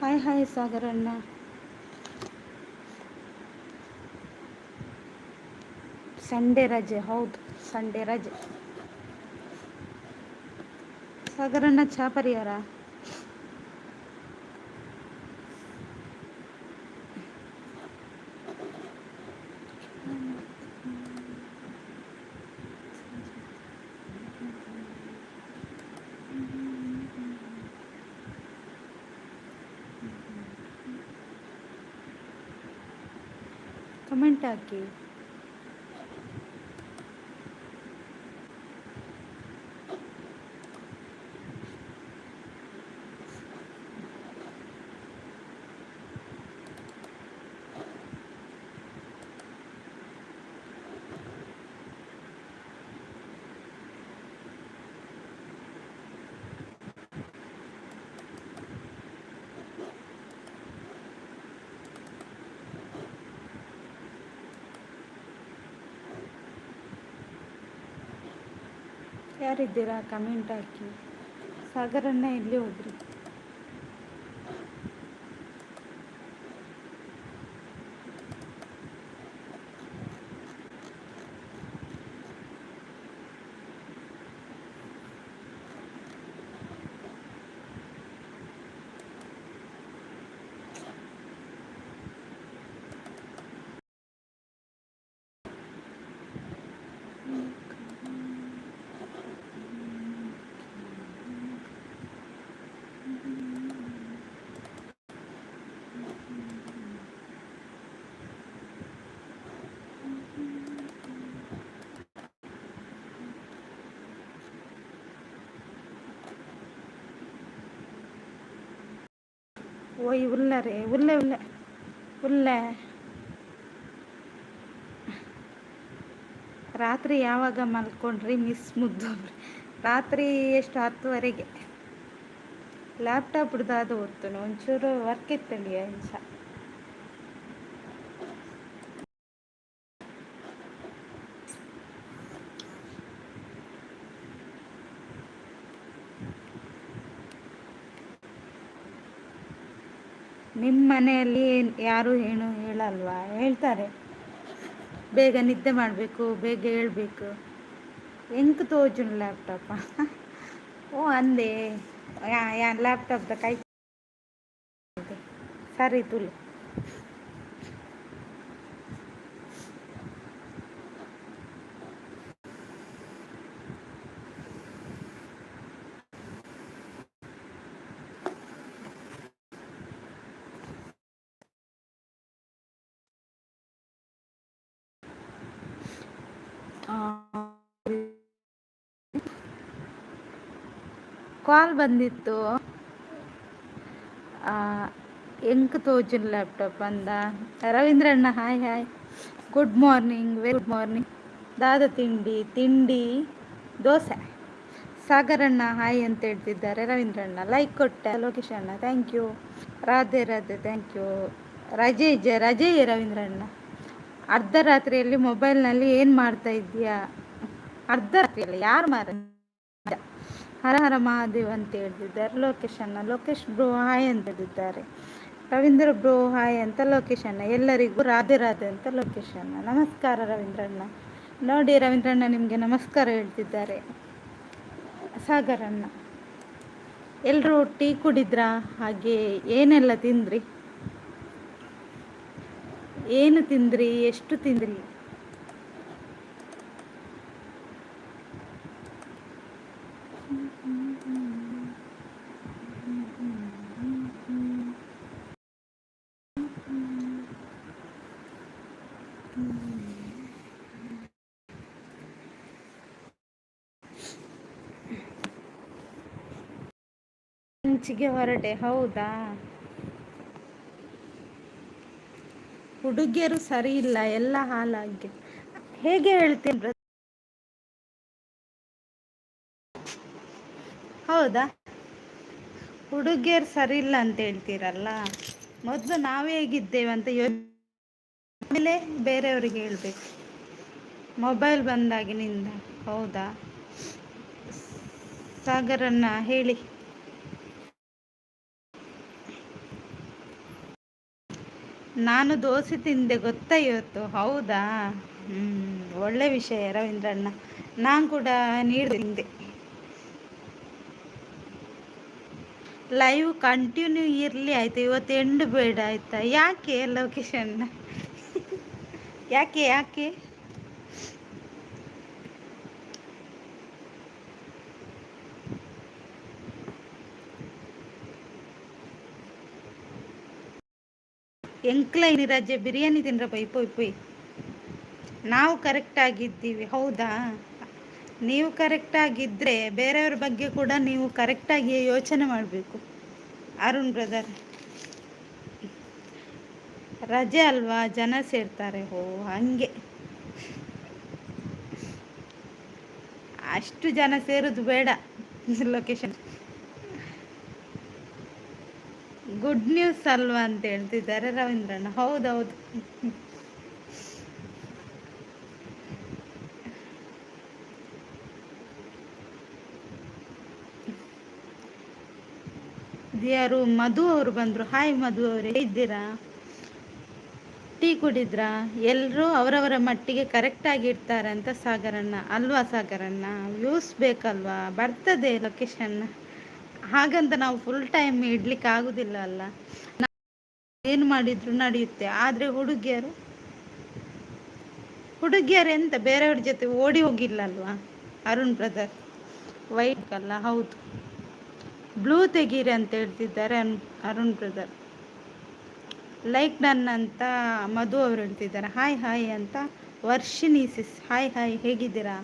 Hi hi ಸಾಗರಣ್ಣ. Sunday ರಜೆ? ಹೌದು, Sunday ರಜೆ. ಸಾಗರಣ್ಣ, ಚಾ ಪರಿಯಾರ? ಕಮೆಂಟ್ ಹಾಕಿ. ಯಾರಿದ್ದೀರಾ? ಕಮೆಂಟ್ ಹಾಕಿ. ಸಾಗರಣ್ಣ, ಎಲ್ಲಿ ಹೋದ್ರಿ? ಓಯ್, ಉಲ್ಲರೆ, ಉಲ್ಲೆ ಉಲ್ಲೆ ಉಲ್ಲೆ. ರಾತ್ರಿ ಯಾವಾಗ ಮಲ್ಕೊಂಡ್ರಿ ಮಿಸ್ ಮುದ್ದು? ರಾತ್ರಿ ಎಷ್ಟು? 10:30ಗೆ. ಲ್ಯಾಪ್ಟಾಪ್ ಹಿಡ್ದಾದ ಓದ್ತನು. ಒಂಚೂರು ವರ್ಕ್ ಇತ್ತಂಡಿ ಅಂಚ. ನಿಮ್ಮ ಮನೆಯಲ್ಲಿ ಯಾರು ಏನು ಹೇಳಲ್ವಾ? ಹೇಳ್ತಾರೆ, ಬೇಗ ನಿದ್ದೆ ಮಾಡಬೇಕು, ಬೇಗ ಏಳಬೇಕು. ಎಂಕ್ ತೋಜುಂಡು ಲ್ಯಾಪ್ಟಾಪ. ಓ ಅಂದೆ, ಯಾ ಲ್ಯಾಪ್ಟಾಪ್ದ ಕೈ ಸರಿ ತುಲು. ಕಾಲ್ ಬಂದಿತ್ತು. ಎಂಕ್ ತೋಜುಂಡು ಲ್ಯಾಪ್ಟಾಪ್ ಅಂದ ರವೀಂದ್ರಣ್ಣ. Hi hi, good morning, very good morning. ದಾದ ತಿಂಡಿ? ತಿಂಡಿ ದೋಸೆ. ಸಾಗರಣ್ಣ ಹಾಯ್ ಅಂತ ಹೇಳ್ತಿದ್ದಾರೆ ರವೀಂದ್ರಣ್ಣ. ಲೈಕ್ ಕೊಟ್ಟೆ ಲೋಕೇಶ್ ಅಣ್ಣ, thank you. Radhe Radhe, thank you. ರಜೆ ಇಜ್ಜ? ರಜೆ ರವೀಂದ್ರಣ್ಣ. ಅರ್ಧ ರಾತ್ರಿಯಲ್ಲಿ ಮೊಬೈಲ್ನಲ್ಲಿ ಏನು ಮಾಡ್ತಾ ಇದ್ದೀಯಾ? ಅರ್ಧ ರಾತ್ರಿಯಲ್ಲಿ ಯಾರು ಮಾರ? ಹರ ಹರ ಮಹಾದೇವ್ ಅಂತ ಹೇಳ್ತಿದ್ದಾರೆ ಲೋಕೇಶ್ ಅಣ್ಣ. ಲೋಕೇಶ್ ಬ್ರೋ ಹಾಯ್ ಅಂತ ಹೇಳ್ತಿದ್ದಾರೆ. ರವೀಂದ್ರ ಬ್ರೋ ಹಾಯ್ ಅಂತ ಲೋಕೇಶ್ ಅಣ್ಣ. ಎಲ್ಲರಿಗೂ ರಾಧೆ ರಾಧೆ ಅಂತ ಲೋಕೇಶ್ ಅಣ್ಣ. ನಮಸ್ಕಾರ ರವೀಂದ್ರಣ್ಣ. ನೋಡಿ ರವೀಂದ್ರಣ್ಣ, ನಿಮಗೆ ನಮಸ್ಕಾರ ಹೇಳ್ತಿದ್ದಾರೆ ಸಾಗರಣ್ಣ. ಎಲ್ಲರೂ ಟೀ ಕುಡಿದ್ರಾ? ಹಾಗೆ ಏನೆಲ್ಲ ತಿಂದ್ರಿ? ಏನು ತಿಂದ್ರಿ? ಎಷ್ಟು ತಿಂದ್ರಿ? ಲಂಚಿಗೆ ಹೊರಟೆ. ಹೌದಾ? ಹುಡುಗಿಯರು ಸರಿ ಇಲ್ಲ, ಎಲ್ಲ ಹಾಲಾಗಿ. ಹೇಗೆ ಹೇಳ್ತೀನಿ? ಹೌದಾ? ಹುಡುಗಿಯರು ಸರಿ ಇಲ್ಲ ಅಂತ ಹೇಳ್ತೀರಲ್ಲ, ಮೊದಲು ನಾವೇ ಹೇಗಿದ್ದೇವೆ ಅಂತ ಆಮೇಲೆ ಬೇರೆಯವರಿಗೆ ಹೇಳ್ಬೇಕು. ಮೊಬೈಲ್ ಬಂದಾಗಿನಿಂದ. ಹೌದಾ ಸಾಗರನ್ನ? ಹೇಳಿ. ನಾನು ದೋಸೆ ತಿಂದೆ ಗೊತ್ತಾ ಇವತ್ತು? ಹೌದಾ? ಹ್ಞೂ, ಒಳ್ಳೆ ವಿಷಯ ರವೀಂದ್ರಣ್ಣ. ನಾನು ಕೂಡ ನೀರು ತಿಂದೆ. ಲೈವ್ ಕಂಟಿನ್ಯೂ ಇರಲಿ ಆಯಿತು, ಇವತ್ತು ಎಂಡು ಬೇಡ ಆಯಿತಾ? ಯಾಕೆ ಲೊಕೇಶನ್, ಯಾಕೆ ಯಾಕೆ? ಎಂಕ್ಲೈನಿ ರಜೆ, ಬಿರಿಯಾನಿ ತಿನ್ರ ಪೊಯ್ ಪೊಯ್ ಪೊಯ್. ನಾವು ಕರೆಕ್ಟ್ ಆಗಿದ್ದೀವಿ, ಹೌದಾ? ನೀವು ಕರೆಕ್ಟಾಗಿದ್ದರೆ ಬೇರೆಯವ್ರ ಬಗ್ಗೆ ಕೂಡ ನೀವು ಕರೆಕ್ಟಾಗಿ ಯೋಚನೆ ಮಾಡಬೇಕು. ಅರುಣ್ ಬ್ರದರ್, ರಜೆ ಅಲ್ವಾ, ಜನ ಸೇರ್ತಾರೆ. ಹೋ, ಹಾಗೆ ಅಷ್ಟು ಜನ ಸೇರೋದು ಬೇಡ. ಲೊಕೇಶನ್ ಗುಡ್ ನ್ಯೂಸ್ ಅಲ್ವಾ ಅಂತ ಹೇಳ್ತಿದ್ದಾರೆ ರವೀಂದ್ರಣ್ಣ. ಹೌದೌದು. ಯಾರು ಮಧು ಅವರು ಬಂದರು. ಹಾಯ್ ಮಧು ಅವರೇ, ಇದ್ದೀರಾ? ಟೀ ಕುಡಿದ್ರಾ? ಎಲ್ಲರೂ ಅವರವರ ಮಟ್ಟಿಗೆ ಕರೆಕ್ಟಾಗಿ ಇರ್ತಾರೆ ಅಂತ ಸಾಗರಣ್ಣ ಅಲ್ವಾ? ಸಾಗರಣ್ಣ, ವ್ಯೂಸ್ ಬೇಕಲ್ವಾ? ಬರ್ತದೆ ಲೊಕೇಶನ್. ಹಾಗಂತ ನಾವು ಫುಲ್ ಟೈಮ್ ಇಡ್ಲಿಕ್ಕೆ ಆಗುದಿಲ್ಲ ಅಲ್ಲ. ಏನು ಮಾಡಿದ್ರು ನಡೆಯುತ್ತೆ. ಆದರೆ ಹುಡುಗಿಯರು ಹುಡುಗಿಯರು ಎಂತ ಬೇರೆಯವ್ರ ಜೊತೆ ಓಡಿ ಹೋಗಿಲ್ಲ ಅಲ್ವಾ? ಅರುಣ್ ಬ್ರದರ್, ವೈಟ್ ಅಲ್ಲ? ಹೌದು, ಬ್ಲೂ ತೆಗೀರಿ ಅಂತ ಹೇಳ್ತಿದ್ದಾರೆ ಅರುಣ್ ಬ್ರದರ್. ಲೈಕ್ ಡನ್ ಅಂತ ಮಧು ಅವರು ಹೇಳ್ತಿದ್ದಾರೆ. ಹಾಯ್ ಹಾಯ್ ಅಂತ ವರ್ಷಿಣಿ ಸಿಸ್. ಹಾಯ್ ಹಾಯ್, ಹೇಗಿದ್ದೀರಾ?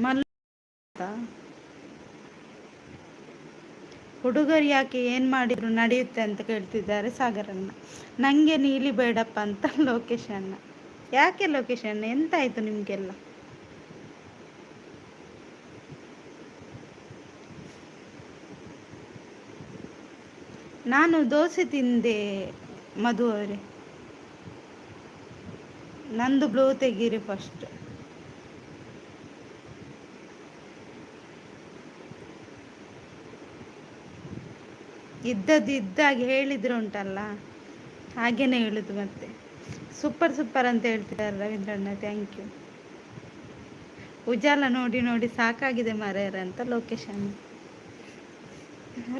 ಮಲ್ ಹುಡುಗರು ಯಾಕೆ ಏನು ಮಾಡಿದ್ರು ನಡೆಯುತ್ತೆ ಅಂತ ಕೇಳ್ತಿದ್ದಾರೆ ಸಾಗರನ್ನ. ನನಗೆ ನೀಲಿ ಬೇಡಪ್ಪ ಅಂತ ಲೋಕೇಶನ್ನ. ಯಾಕೆ ಲೊಕೇಶನ್, ಎಂತಾಯಿತು ನಿಮಗೆಲ್ಲ? ನಾನು ದೋಸೆ ತಿಂದೆ ಮಧು ಅವರೇ. ನಂದು ಬ್ಲೂ ತೆಗೀರಿ ಫಸ್ಟ್. ಇದ್ದದ್ದು ಇದ್ದಾಗೆ ಹೇಳಿದ್ರು ಉಂಟಲ್ಲ, ಹಾಗೇನೆ ಹೇಳುದು ಮತ್ತೆ. ಸೂಪರ್ ಸೂಪರ್ ಅಂತ ಹೇಳ್ತಿದ್ದಾರೆ ರವೀಂದ್ರಣ್ಣ, thank you. Ujala ನೋಡಿ ನೋಡಿ ಸಾಕಾಗಿದೆ ಮಾರಾಯರ ಅಂತ ಲೋಕೇಶ್ ಅಣ್ಣ.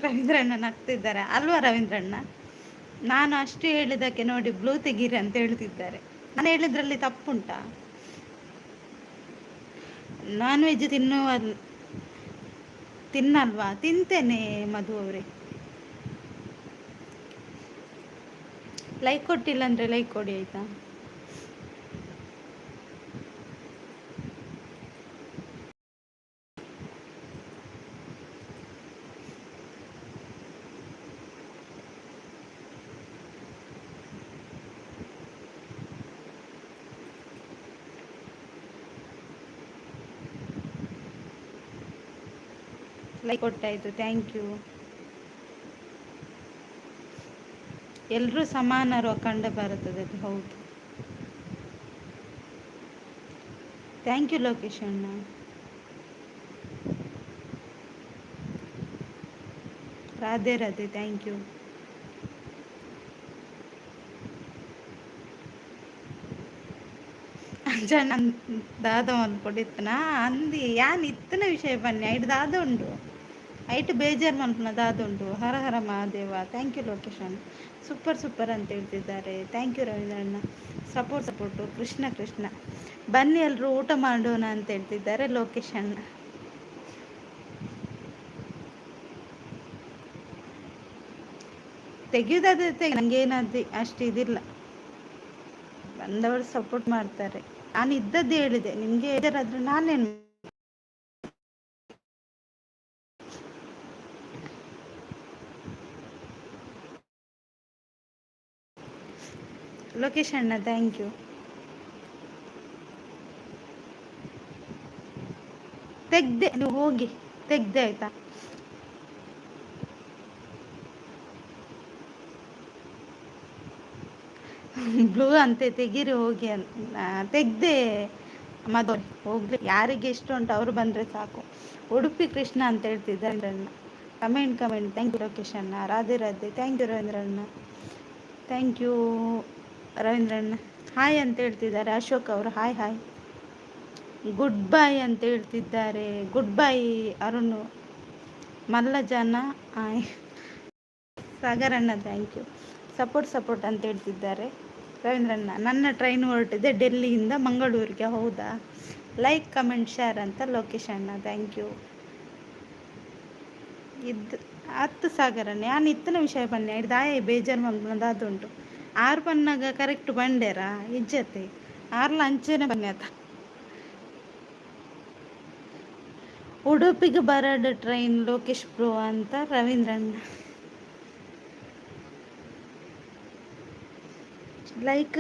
ರವೀಂದ್ರಣ್ಣ ನಗ್ತಿದ್ದಾರೆ ಅಲ್ವಾ ರವೀಂದ್ರಣ್ಣ? ನಾನು ಅಷ್ಟು ಹೇಳಿದ್ದಕ್ಕೆ ನೋಡಿ ಬ್ಲೂ ತೆಗೀರಿ ಅಂತ ಹೇಳ್ತಿದ್ದಾರೆ. ನಾನು ಹೇಳಿದ್ರಲ್ಲಿ ತಪ್ಪುಂಟಾ? ನಾನ್ ವೆಜ್ ತಿನ್ನುವ ತಿನ್ನಲ್ವಾ? ತಿಂತೇನೆ ಮಧು ಅವರೇ. ಲೈಕ್ ಕೊಟ್ಟಿಲ್ಲ ಅಂದರೆ ಲೈಕ್ ಕೊಡಿ ಆಯಿತಾ? ಲೈಕ್ ಕೊಟ್ಟಾಯಿತು, thank you. ಎಲ್ಲರೂ ಸಮಾನರು ಅಖಂಡ ಭಾರತದಲ್ಲಿ, ಹೌದು. Thank you Lokesh ಅಣ್ಣ. Radhe Radhe, thank you. ಜನ ದಾದ ಮಲ್ಪೊಡಿತ್ತನ ಅಂದಿ ಯಾನ್ ಇತ್ತನ ವಿಷಯ ಬನ್ನಿ ಐಟ್ ದಾದ ಉಂಡು, ಐಟ್ ಬೇಜಾರು ಮಲ್ಪುನ ದಾದ ಉಂಡು. Hara Hara Mahadeva. Thank you Lokesh ಅಣ್ಣ. ಸೂಪರ್ ಸೂಪರ್ ಅಂತ ಹೇಳ್ತಿದ್ದಾರೆ. Thank you ರವೀಂದ್ರಣ್ಣ. Support support. ಕೃಷ್ಣ ಕೃಷ್ಣ. ಬನ್ನಿ ಎಲ್ಲರೂ ಊಟ ಮಾಡೋಣ ಅಂತ ಹೇಳ್ತಿದ್ದಾರೆ ಲೋಕೇಶ್ ಅಣ್ಣ. ತೆಗೆಯೋದಾದ್ರೆ ತೆಗೆ, ನನಗೇನಾದ್ರು ಅಷ್ಟು ಇದಿಲ್ಲ. ಬಂದವರು ಸಪೋರ್ಟ್ ಮಾಡ್ತಾರೆ. ನಾನು ಇದ್ದದ್ದು ಹೇಳಿದೆ ನಿಮಗೆ, ಬೇಜಾರಾದರೆ ನಾನೇನು? ಲೋಕೇಶ್ ಅಣ್ಣ thank you. ತೆಗ್ದೆ, ನೀವು ಹೋಗಿ ತೆಗ್ದೆ ಆಯ್ತಾ? ಬ್ಲೂ ಅಂತೆ ತೆಗೀರಿ ಹೋಗಿ ತೆಗ್ದೆ ಮದು ಹೋಗ್ಲಿ. ಯಾರಿಗೆ ಎಷ್ಟು ಉಂಟು ಅವರು ಬಂದರೆ ಸಾಕು. ಉಡುಪಿ ಕೃಷ್ಣ ಅಂತ ಹೇಳ್ತಿದ್ದಾರೆ ಅಣ್ಣ. Comment comment. Thank you Lokesh ಅಣ್ಣ. ರಾಧೆ ರಾಧೆ. Thank you ರವೀಂದ್ರಣ್ಣ. Thank you ರವೀಂದ್ರಣ್ಣ. ಹಾಯ್ ಅಂತ ಹೇಳ್ತಿದ್ದಾರೆ ಅಶೋಕ್ ಅವರು. ಹಾಯ್ ಹಾಯ್, ಗುಡ್ ಬೈ ಅಂತ ಹೇಳ್ತಿದ್ದಾರೆ. ಗುಡ್ ಬೈ ಅರುಣ್ ಮಲ್ಲಜನ. ಹಾಯ್ ಸಾಗರಣ್ಣ, thank you. Support support ಅಂತ ಹೇಳ್ತಿದ್ದಾರೆ ರವೀಂದ್ರಣ್ಣ. ನನ್ನ ಟ್ರೈನ್ ಹೊರಟಿದೆ ಡೆಲ್ಲಿಯಿಂದ ಮಂಗಳೂರಿಗೆ. ಹೌದಾ? ಲೈಕ್, ಕಮೆಂಟ್, ಶೇರ್ ಅಂತ ಲೋಕೇಶ್ ಅಣ್ಣ. Thank you. ಇದ್ದು ಹತ್ತು ಸಾಗರಣ್ಣ, ಯಾನ್ ಇತ್ತಿನ ವಿಷಯ ಪನ್ನೆ ದಾಯ ಬೇಜಾರು ಮಲ್ಪುನ ದಾದುಂಟು. ಆರು ಪನ್ನಾಗ ಕರೆಕ್ಟ್ ಬಂಡೇರಾ ಇಜ್ಜತೆ ಆರ್ಲ ಅಂಚೆನೆ ಬನ್ನಿ. ಉಡುಪಿಗೆ ಬರಡ್ ಟ್ರೈನ್ ಲೋಕೇಶ್ ಬ್ರೋ ಅಂತ ರವೀಂದ್ರಣ್ಣ. ಲೈಕ್.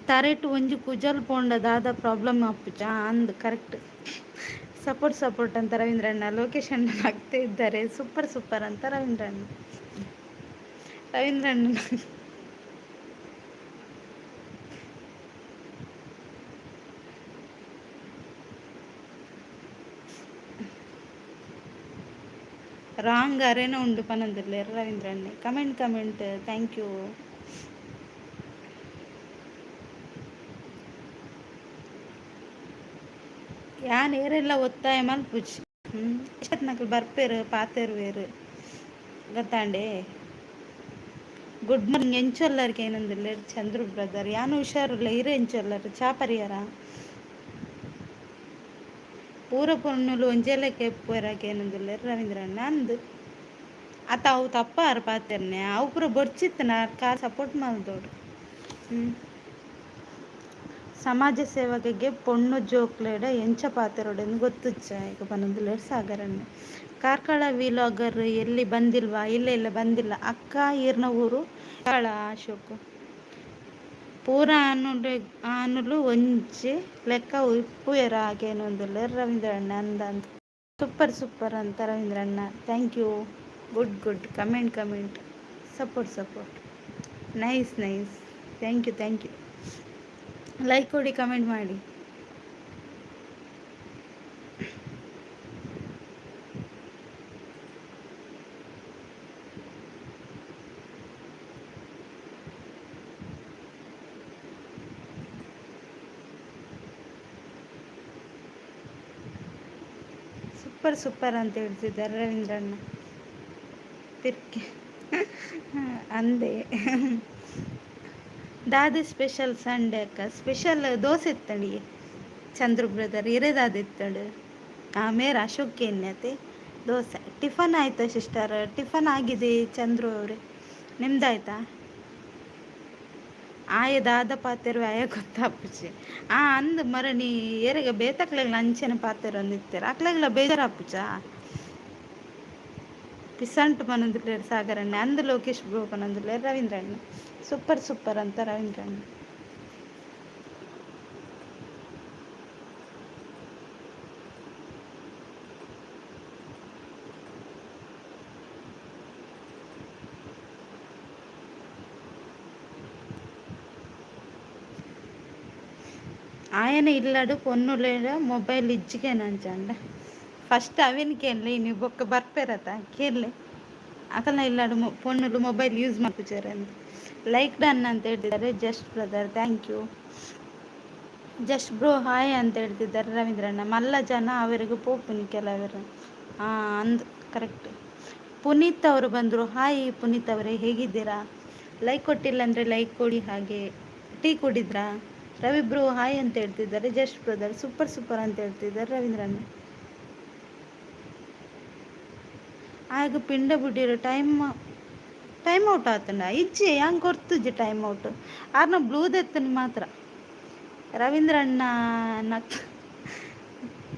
ತರೆಟ್ ಒಂಜಿ ಕುಜಲ್ ಪೋಂಡ ದಾದ ಪ್ರಾಬ್ಲಮ್ ಆಪುಜ ಅಂದ್, ಕರೆಕ್ಟ್. ಸಪೋರ್ಟ್ ಸಪೋರ್ಟ್ ಅಂತ ರವೀಂದ್ರಣ್ಣ. ಲೋಕೇಶ್ ಅಣ್ಣ ನಗ್ತಾ ಇದ್ದಾರೆ. ಸೂಪರ್ ಸೂಪರ್ ಅಂತ ರವೀಂದ್ರಣ್ಣ. ರವೀಂದ್ರಣ್ಣ ರಾಂಗ್ ಅರೇನ ಉಂಡು ಪನೊಂದುಲ್ಲೆರ್ ರವೀಂದ್ರಣ್ಣೆ. Comment comment, thank you. ಯಾನ್ ಏರೆಲ್ಲ ಒತ್ತಾಯ ಮಲ್ಪುಜಿ. ನಕುಲು ಬರ್ಪೆರ್, ಪಾತೆರುವೆರ್, ಗೊತ್ತಾಂಡೆ? ಗುಡ್ ಮಾರ್ನಿಂಗ್, ಎಂಚೊಲ್ಲರ್ ಕೇನೊಂದುಲ್ಲೆರ್ ಚಂದ್ರು ಬ್ರದರ್. ಯಾನ್ ಹುಷಾರುಲ್ಲ, ಇರೆ ಎಂಚೊಲ್ಲರ್? ಚಾ ಪರಿಯರ? ಪೂರ ಪೊಣ್ಣುಲು ಒಂಜೇ ಲೆಕ್ಕ ಇಪ್ಪುವೆರ ಕೇನೊಂದುಲ್ಲೆರ್ ರವೀಂದ್ರಣ್ಣ. ಅಂದ್ ಅತ್ತ, ಅವು ತಪ್ಪ ಆರ್ ಪಾತೆರ್ನೆ. ಅವು ಪೂರ ಬೊರ್ಚಿತ್ತನ ಕಾರ್ ಸಪೋರ್ಟ್ ಮಲ್ದೊಡು. ಸಮಾಜ ಸೇವಕಿಗೆ ಪೊಣ್ಣು ಜೋಕ್ಲೆಡ ಎಂಚ ಪಾತೆರೊಡೆಂದು ಗೊತ್ತುಜ್ಜ ಈಗ ಪನೊಂದುಲ್ಲೆರ್ ಸಾಗರಣ್ಣೆ. ಕಾರ್ಕಳ ವಿಲಾಗರ್ ಎಲ್ಲಿ, ಬಂದಿಲ್ವಾ? ಇಲ್ಲ ಇಲ್ಲ, ಬಂದಿಲ್ಲ. ಅಕ್ಕ, ಈರ್ನ ಊರು ಕಾರ್ಕಳ? ಅಶೋಕ್. ಪೂರ ಆನುಲು ಆನುಲು ಒಂಜಿ ಲೆಕ್ಕ ಇಪ್ಪುವೆರ ಕೇನೊಂದುಲ್ಲೆರ್ ರವೀಂದ್ರಣ್ಣ. ಅಂದ ಅಂದ್. ಸೂಪರ್ ಸೂಪರ್ ಅಂತ ರವೀಂದ್ರಣ್ಣ. Thank you. Good good. Comment comment, support support. Nice nice. Thank you, thank you. Like ಕೊಡಿ, ಕಮೆಂಟ್ ಮಾಡಿ. ಸೂಪರ್ ಸೂಪರ್ ಅಂತ ಹೇಳ್ತಿದ್ದಾರೆ ರವೀಂದ್ರಣ್ಣ. ತಿರ್ಕೆ ಅಂದೆ. ದಾದೆ ಸ್ಪೆಷಲ್ ಸಂಡೆ ಅಕ್ಕ? ಸ್ಪೆಷಲ್ ದೋಸೆ ಇತ್ತಂಡಿ ಚಂದ್ರು ಬ್ರದರ್. ಇರೆದಾದ ಇತ್ತಂಡು? ಮೇರ ಅಶೋಕ್ ಎಣ್ಣತೆ ದೋಸೆ. ಟಿಫನ್ ಆಯ್ತಾ ಸಿಸ್ಟರ್? ಟಿಫನ್ ಆಗಿದೆ ಚಂದ್ರು ಅವರೇ, ನಿಮ್ದಾಯ್ತಾ? ಆಯ ದಾದ ಪಾತೆರ್ವೆ ಆಯ ಗೊತ್ತಾಪುಜಿ. ಆ ಅಂದ್ ಮರಣಿ ಏರೆಗ ಬೇತಕ್ಲೆಗ್ಲ ಅಂಚೆನೆ ಪಾತೆರೊಂದಿತ್ತೆರ್, ಅಕ್ಲೆಗ್ಲ ಬೇಜಾರಾಪುಜ? ಪಿಸಂಟು ಪನೊಂದುಲ್ಲೆರ್ ಸಾಗರಣ್ಣೆ. ಅಂದ್ ಲೋಕೇಶ್ ಬ್ರೋ ಪನೊಂದುಲ್ಲೆರ್ ರವೀಂದ್ರಣ್ಣ. ಸೂಪರ್ ಸೂಪರ್ ಅಂತ ರವೀಂದ್ರಣ್ಣ. ಆಯನ ಇಲ್ಲಡು ಪೊನ್ನುಲೆಡ ಮೊಬೈಲ್ ಇಜ್ಜಿಗೆನಂಚಂಡ ಫಸ್ಟ್ ಅವೇನು ಕೇಳಲಿ, ನೀವು ಬೊಕ್ಕ ಬರ್ಪೇರತ ಕೇಳಲೆ. ಅಕಲ್ನ ಇಲ್ಲಡು ಪೊನ್ನುಲು ಮೊಬೈಲ್ ಯೂಸ್ ಮಲ್ಪುಜೆರ್ ಅಂದ್. ಲೈಕ್ ಡನ್ ಅಂತ ಹೇಳ್ತಿದ್ದಾರೆ just brother. Thank you. Just bro hi ಅಂತ ಹೇಳ್ತಿದ್ದಾರೆ ರವೀಂದ್ರಣ್ಣ. ಮಲ್ಲ ಜನ ಅವರಿಗೆ ಪೋಪುನಿ ಕೆಲವರು. ಹಾಂ ಅಂದ್, ಕರೆಕ್ಟ್. ಪುನೀತ್ ಅವರು ಬಂದರು. ಹಾಯ್ ಪುನೀತ್ ಅವರೇ, ಹೇಗಿದ್ದೀರಾ? ಲೈಕ್ ಕೊಟ್ಟಿಲ್ಲ ಅಂದರೆ ಲೈಕ್ ಕೊಡಿ. ಹಾಗೆ ಟೀ ಕುಡಿದ್ರಾ? ರವಿ ಬ್ರೋ ಹಾಯ್ ಅಂತ ಹೇಳ್ತಿದ್ದಾರೆ ಜಸ್ಟ್ ಬ್ರದರ್. ಸೂಪರ್ ಸೂಪರ್ ಅಂತ ಹೇಳ್ತಿದ್ದಾರೆ ರವೀಂದ್ರಣ್ಣ. ಆಗ ಪಿಂಡ ಬುಡ್ಡಿರು ಟೈಮ್ ಟೈಮ್ ಔಟ್ ಆತಂಡ ಇಜ್ಜಿ ಹಂಗೆ ಕೊರ್ತುಜ್ಜಿ ಟೈಮ್ ಔಟ್ ಆರ್ನ ಬ್ಲೂದೆತ್ತನ ಮಾತ್ರ. ರವೀಂದ್ರಣ್ಣ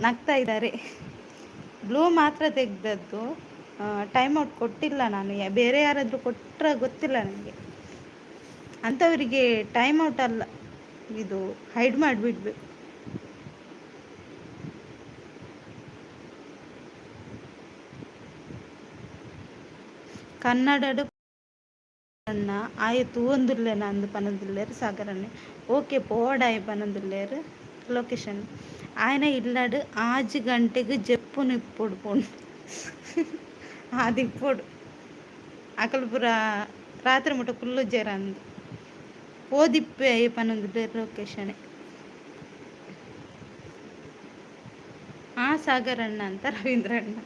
ನಗ್ತಾ ಇದ್ದಾರೆ. ಬ್ಲೂ ಮಾತ್ರ ತೆಗ್ದದ್ದು, ಟೈಮ್ ಔಟ್ ಕೊಟ್ಟಿಲ್ಲ ನಾನು. ಬೇರೆ ಯಾರಾದರೂ ಕೊಟ್ಟರೆ ಗೊತ್ತಿಲ್ಲ ನನಗೆ. ಅಂಥವರಿಗೆ ಟೈಮ್ ಔಟ್ ಅಲ್ಲ, ಇದು ಹೈಡ್ ಮಾಡಿಬಿಡ್ಬೇಕು. ಕನ್ನಡಡ್ ಆಯೆ ತೂವೊಂದುಲ್ಲೆನ ಅಂದ್ ಪನೊಂದುಲ್ಲೆರ್ ಸಾಗರಣ್ಣೆ. Okay ಪೋವಡಾಯೆ ಪನೊಂದುಲ್ಲೆರ್ location. ಆಯನ ಇಲ್ಲಡ್ 6 ಗಂಟೆಗ್ ಜೆಪ್ಪುನು ಇಪ್ಪೊಡು ಪೊಣ್ಣು ಆದಿಪ್ಪೊಡು. ಅಕಲ್ ಪೂರ ರಾತ್ರಿ ಮುಟ್ಟ ಕುಲ್ಲುಜೆರ್ ಅಂದ್. ಪೋದಿಪ್ಪೆ ಪನೊಂದು ಲೊಕೇಶನ್. ಆ ಸಾಗರ್ ಅಣ್ಣ ಅಂತ ರವೀಂದ್ರ ಅಣ್ಣ.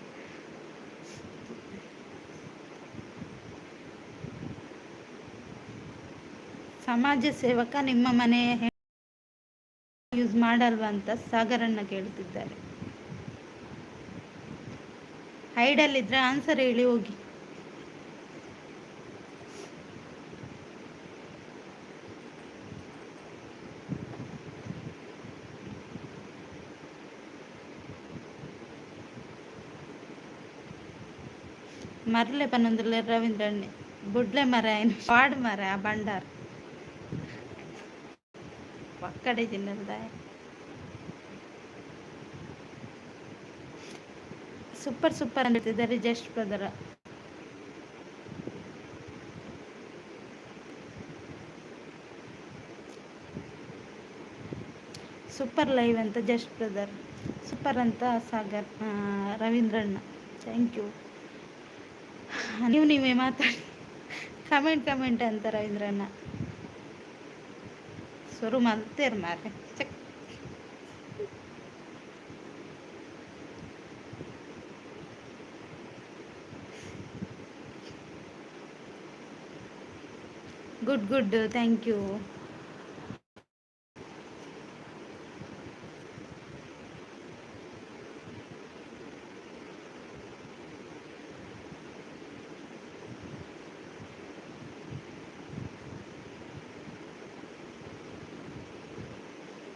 ಸಮಾಜ ಸೇವಕ ನಿಮ್ಮ ಮನೆ ಯೂಸ್ ಮಾಡಲ್ವಾ ಅಂತ ಸಾಗರಣ್ಣ ಕೇಳ್ತಿದ್ದಾರೆ. ಹೈಡಲ್ಲಿದ್ರೆ ಆನ್ಸರ್ ಹೇಳಿ ಹೋಗಿ. ಮರ್ಲೆ ಪನ್ನೊಂದುಲ್ಲೆ ರವೀಂದ್ರಣ್ಣೆ. ಬುಡ್ಲೆ ಮರ ಪಾಡ್ ಮರ ಆ ಬಂಡಾರ ಪಕ್ಕಡೆ ಜಿನ್ನಲ್ದ. ಸೂಪರ್ ಸೂಪರ್ ಅಂತ ಹೇಳ್ತಿದ್ದಾರೆ ಜಸ್ಟ್ ಬ್ರದರ್. ಸೂಪರ್ ಲೈವ್ ಅಂತ ಜಸ್ಟ್ ಬ್ರದರ್. ಸೂಪರ್ ಅಂತ ಸಾಗರ್ ರವೀಂದ್ರಣ್ಣ. Thank you. ನೀವು ನೀವೇ ಮಾತಾಡಿ. ಕಮೆಂಟ್ ಕಮೆಂಟ್ ಅಂತ ರವೀಂದ್ರಣ್ಣ. ಶುರು ಮಲ್ತೇರ್ ಮಾರ್ರೆ check. Good good, thank you.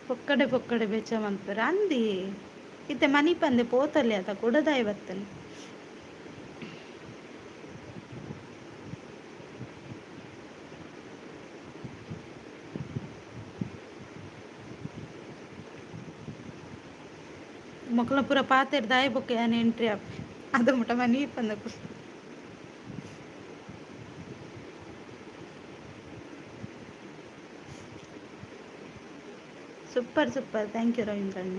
ಪೊಕ್ಕಡೆ ಪೊಕ್ಕಡೆ ಬೆಚ್ಚ ಮನ್ಪೆರ್ ಅಂದಿ. ಇತ್ತೆ ಮನಿಪಂದೆ ಪೋತಲೆ ಅತ ಕುಡದಾಯಿ ಬತ್ತನೆ. ಮೊಕಲ್ನ ಪೂರ ಪಾತೆರ್ದ್ ಬೊಕ್ಕ ಯಾನ್ ಎಂಟ್ರಿ ಆಪೆ. ಅದು ಮುಟ ಮನಿಪಂದೆ. ಸೂಪರ್ ಸೂಪರ್, thank you ರವೀಂದ್ರಣ್ಣ.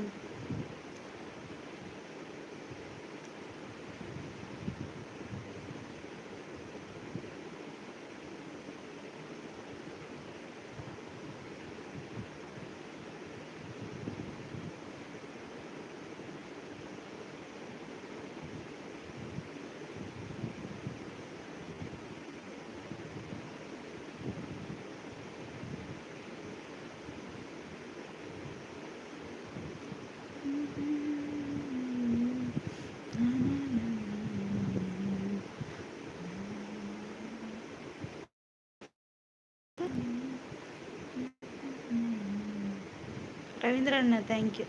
ರವೀಂದ್ರಣ್ಣ, thank you.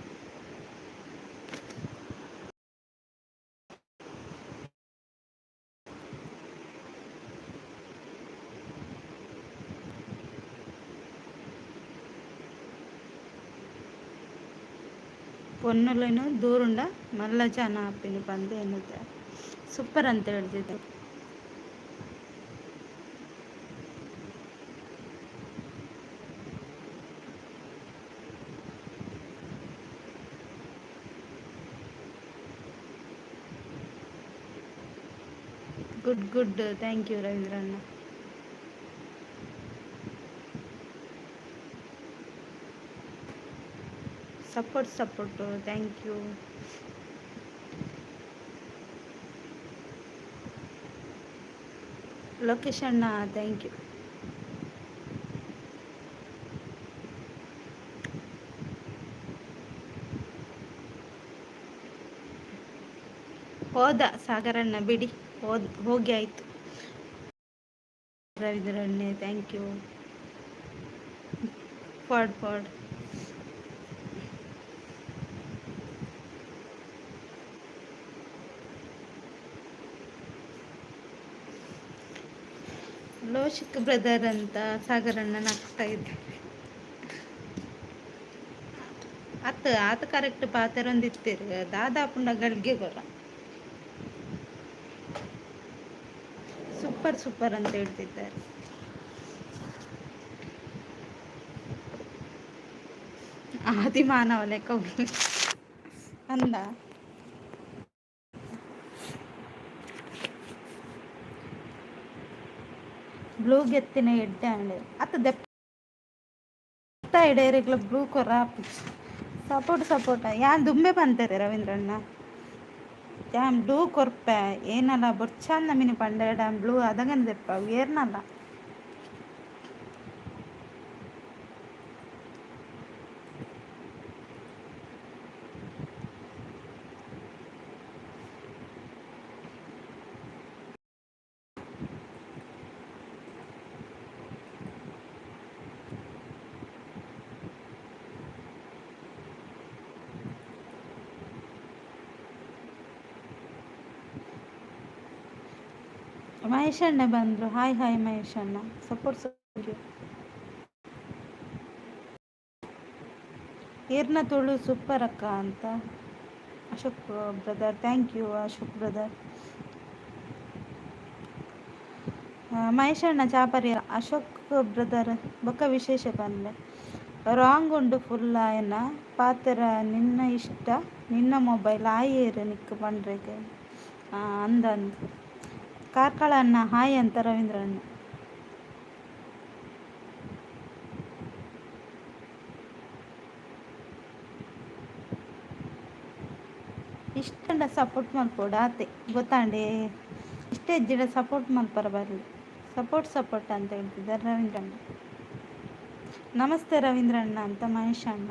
ಪೊನ್ನುಲೆನು ದೂರುಂಡ ಮಲ್ಲ ಜನ ಆಪಿನಿ ಪಂದ್ ಎನ್ನುತ್ತೆ. ಸೂಪರ್ ಅಂತ ಹೇಳ್ತಿದ್ದೆ. ಗುಡ್ ಗುಡ್, thank you ರವೀಂದ್ರಣ್ಣ. Support support, thank you. Lokesh ಅಣ್ಣ, thank you. ಹೋದ ಸಾಗರಣ್ಣ, ಬಿಡಿ, ಹೋದ್ ಹೋಗಿ ಆಯಿತು. ರವೀಂದ್ರಣ್ಣೆ, thank you. Ford Ford. Loshik brother ಅಂತ ಸಾಗರಣ್ಣ ನಗ್ತಾ ಇದ್ದಾರೆ. ಅತ್ತ ಆತ ಕರೆಕ್ಟ್ ಪಾತೆರೊಂದಿತ್ತೆರ್ ದಾದಾಪುಂಡ ಗಳಿಗೆ ಗೊರ. ಸೂಪರ್ ಸೂಪರ್ ಅಂತ ಹೇಳ್ತಿದ್ದಾರೆ. ಆದಿಮಾನವ ಲೆಕ್ಕ. ಅಂದ. ಬ್ಲೂ ಗೆತ್ತಿನ ಎಡ್ಡೆ ಅಂಡ್ ಅತ್ತ ದೆಪ್ಪ ಇಡೇರಿಗ್ಲ ಬ್ಲೂ ಕೊರ. ಸಪೋರ್ಟ್ ಸಪೋರ್ಟ್ ಯಾನ್ ದುಂಬೆ ಪಂತೆರೆ ರವೀಂದ್ರಣ್ಣ, ಯಾನ್ ಬ್ಲೂ ಕೊರ್ಪೆ ಏನಲ್ಲ ಬೊರ್ಚಾಂದ ಮಿನಿ ಪಂಡೆಡ ಬ್ಲೂ ಅದಗನ ದೆಪ್ಪ ಏರ್ನಲ್ಲ. ಮಹೇಶ್ ಅಣ್ಣ ಬಂದರು. ಹಾಯ್ ಹಾಯ್ ಮಹೇಶ್ ಅಣ್ಣ, ಸಪೋರ್ಟ್. ಈರ್ನ ತುಳು ಸೂಪರ್ ಅಕ್ಕ ಅಂತ Ashok brother, thank you Ashok brother. Mahesh ಅಣ್ಣ ಚಾಪರಿ ಅಶೋಕ್ ಬ್ರದರ್ ಬೊಕ್ಕ ವಿಶೇಷ ಪನ್ಲೆ. ರಾಂಗ್ ಉಂಡು ಫುಲ್ ಆಯನ ಪಾತೆರ, ನಿನ್ನ ಇಷ್ಟ ನಿನ್ನ ಮೊಬೈಲ್ ಆಯೇರು ನಿಕ್ಕ್ ಪಂಡ್ರೆಗ್ ಅಂದ ಅಂದ್. ಕಾರ್ಕಳ ಅಣ್ಣ ಹಾಯ್ ಅಂತ ರವೀಂದ್ರ ಅಣ್ಣ. ಇಷ್ಟಂಡ ಸಪೋರ್ಟ್ ಮಲ್ಪೊಡು ಆತೆ ಗೊತ್ತಾಂಡೆ, ಇಷ್ಟೇ ಜಿಡ ಸಪೋರ್ಟ್ ಮಲ್ಪರ ಬರಲಿ. ಸಪೋರ್ಟ್ ಸಪೋರ್ಟ್ ಅಂತ ಹೇಳ್ತಿದ್ದಾರೆ ರವೀಂದ್ರಣ್ಣ. ನಮಸ್ತೆ ರವೀಂದ್ರಣ್ಣ ಅಂತ ಮಹೇಶ್ ಅಣ್ಣ.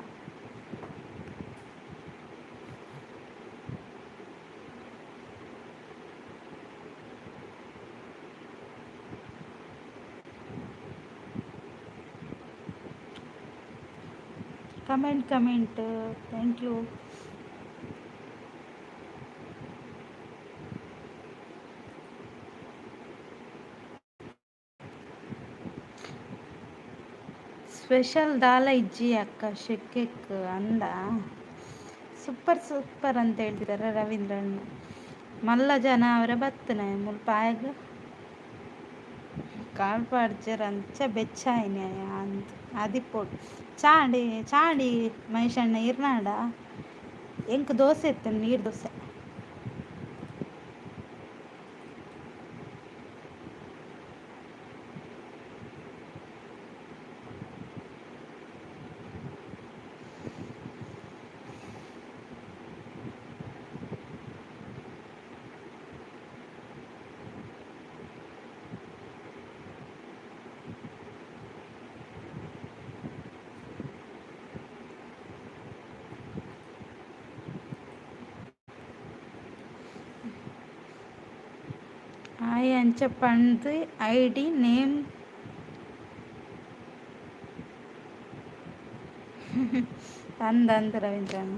Comment comment, thank you. Special ದಾಲ ಇಜ್ಜಿ ಅಕ್ಕ ಶೆಕ್ಕೆಕ್ ಅಂದ. ಸೂಪರ್ ಸೂಪರ್ ಅಂತ ಹೇಳ್ತಿದ್ದಾರೆ ರವೀಂದ್ರಣ್ಣ. ಮಲ್ಲ ಜನ ಅವರ ಬತ್ತನೆ ಮುಲ್ಪ ಆಯಗ್ ಕಾಲ್ ಪಾಡ್ಜೆರ್ ಅಂಚ ಬೆಚ್ಚ ಆಯಿನಿ ಅಂದ್ ಆದಿಪ್ಪೊಡು. ಚಾಂಡಿ ಚಾಂಡಿ ಮಹೇಶಣ್ಣ ಇರ್ನಾಡ ಎಂಕ್ ದೋಸೆ ಇತ್ತು, ನೀರು ದೋಸೆ. ಹಾಯ್ ಅಂಚ ಪಂದ್ ಐಡಿ ನೇಮ್ ಅಂದ್ ಅಂದ್ ರವೀಂದ್ರಣ್ಣ.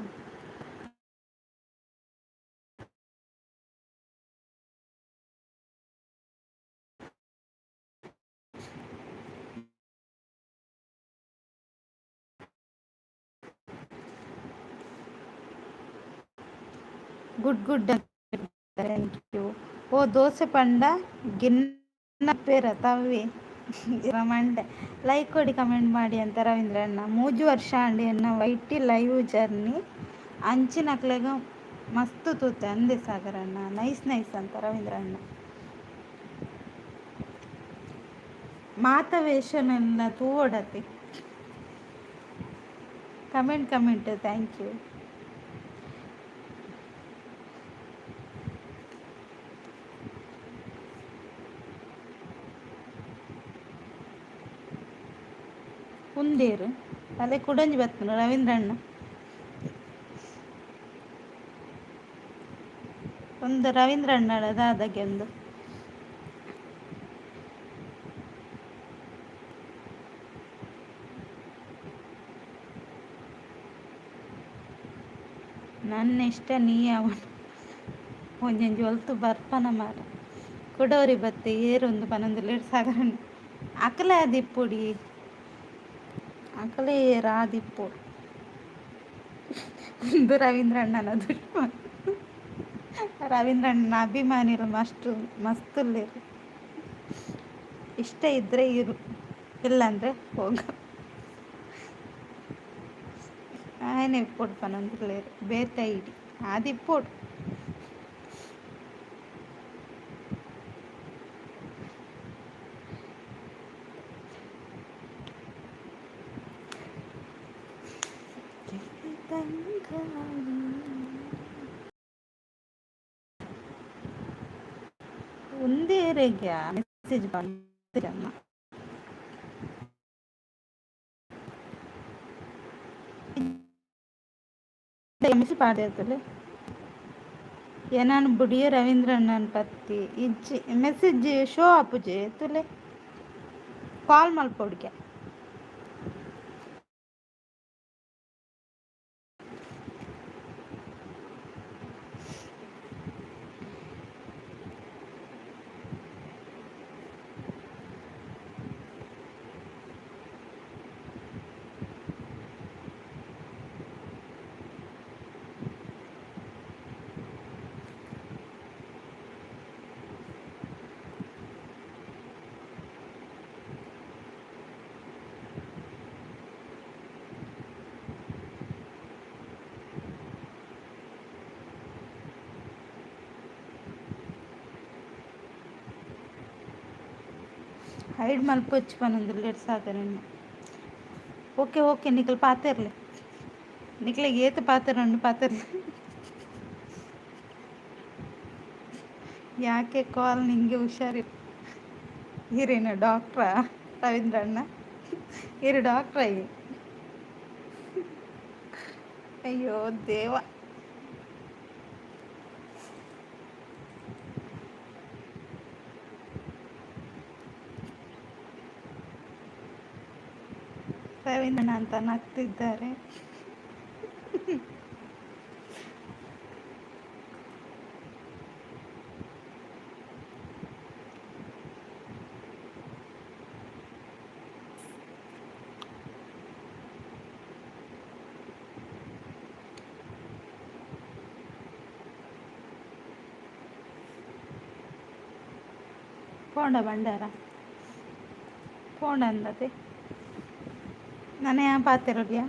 Good good, thank you. ಓ ದೋಸೆ ಪಂಡ ಗಿನ್ನ ಪೇರ ತವ್ವಿ ಮಂಡೆ. ಲೈಕ್ ಕೊಡಿ ಕಮೆಂಟ್ ಮಾಡಿ ಅಂತ ರವೀಂದ್ರಣ್ಣ. ಮೂಜಿ ವರ್ಷ ಅಂಡಿ ಎನ್ನ ವೈಟಿ ಲೈವ್ ಜರ್ನಿ ಅಂಚಿನಕ್ಲೆಗ್ ಮಸ್ತ್ ತೂತೆ ಅಂದೆ ಸಾಗರಣ್ಣ. ನೈಸ್ ನೈಸ್ ಅಂತ ರವೀಂದ್ರಣ್ಣ. ಮಾತ ವೇಷನೆಲ್ಲ ತೂವೊಡತಿ. Comment comment, thank you. ಉಂದೇರು ಅದೇ ಕುಡೊಂಜಿ ಬತ್ತುಂಡು ರವೀಂದ್ರಣ್ಣ. ಒಂದು ರವೀಂದ್ರಣ್ಣಡ ದಾದಗೆ ಒಂದು. ನನ್ನ ಇಷ್ಟ ನೀ ಅವನು ಒಂಜೊಂಜಿ ಒಲ್ತು ಬರ್ಪನ ಮಾರ. ಕುಡೋರಿ ಬತ್ತೆ ಏರೊಂದು ಪನೊಂದು ಸಾಗರಣ್ಣ. ಅಕಲೆ ಆದಿಪ್ಪೊಡಿ ಅಕಲೆ ಏರಾದಿಪ್ಪೊಡು. ಒಂದು ರವೀಂದ್ರಣ್ಣನ ದುಷ್ಮನ್. ರವೀಂದ್ರಣ್ಣನ ಅಭಿಮಾನಿಲು ಮಸ್ತ್ ಮಸ್ತ್ ಉಲ್ಲೆರ್. ಇಷ್ಟ ಇದ್ದರೆ ಇರು, ಇಲ್ಲಾಂದರೆ ಹೋಗ. ಆಯನೆ ಇಪ್ಪೊಡು ಪನೊಂದುಲ್ಲೆರ್ ಬೇತೆ ಐಡಿ. ಆದಿಪ್ಪೊಡು. ಉಂದೇರೆಗ್ಯಾ ಮೆಸೇಜ್ ಬಂದಿರಮ್ಮ. ಮೆಸೇಜ್ ಪಾಡ್ದಿರ್ತಲೆ ಏನಾನ್ ಬುಡಿಯ ರವೀಂದ್ರಣ್ಣನ್ ಪತ್ತಿ ಇಜ್ಜಿ ಮೆಸೇಜ್ ಶೋ ಆಪುಜಿ ತುಲೆ ಕಾಲ್ ಮಲ್ಪೊಡ್ಗೆ. ಹೈಡ್ ಮಲ್ಪೊಚ್ಚಿ ಪನೊಂದು ಲೇಟ್ ಸಾಕರಣ್ಣ. ಓಕೆ ಓಕೆ, ನಿಕಲ್ ಪಾತೆರ್ಲೆ, ನಿಕ್ಲೆಗ್ ಏತ್ ಪಾತೆರೊಂಡು ಪಾತೆರ್ಲೆ. ಯಾಕೆ ಕಾಲ್ ನಿಂಗೆ ಹುಷಾರಿಲ್ಲ? ಈರೇನು ಡಾಕ್ಟ್ರಾ ರವೀಂದ್ರಣ್ಣ? ಇರು ಡಾಕ್ಟ್ರಾ? ಅಯ್ಯೋ ದೇವ. ರವೀಂದ್ರಣ್ಣ ಅಂತ ನಗ್ತಿದ್ದಾರೆ. ಪೋಂಡ ಬಂಡಾರ ಪೋಂಡ ಅಂದತೆ ನನ ಪಾತೆರೊಲಿಯಾ?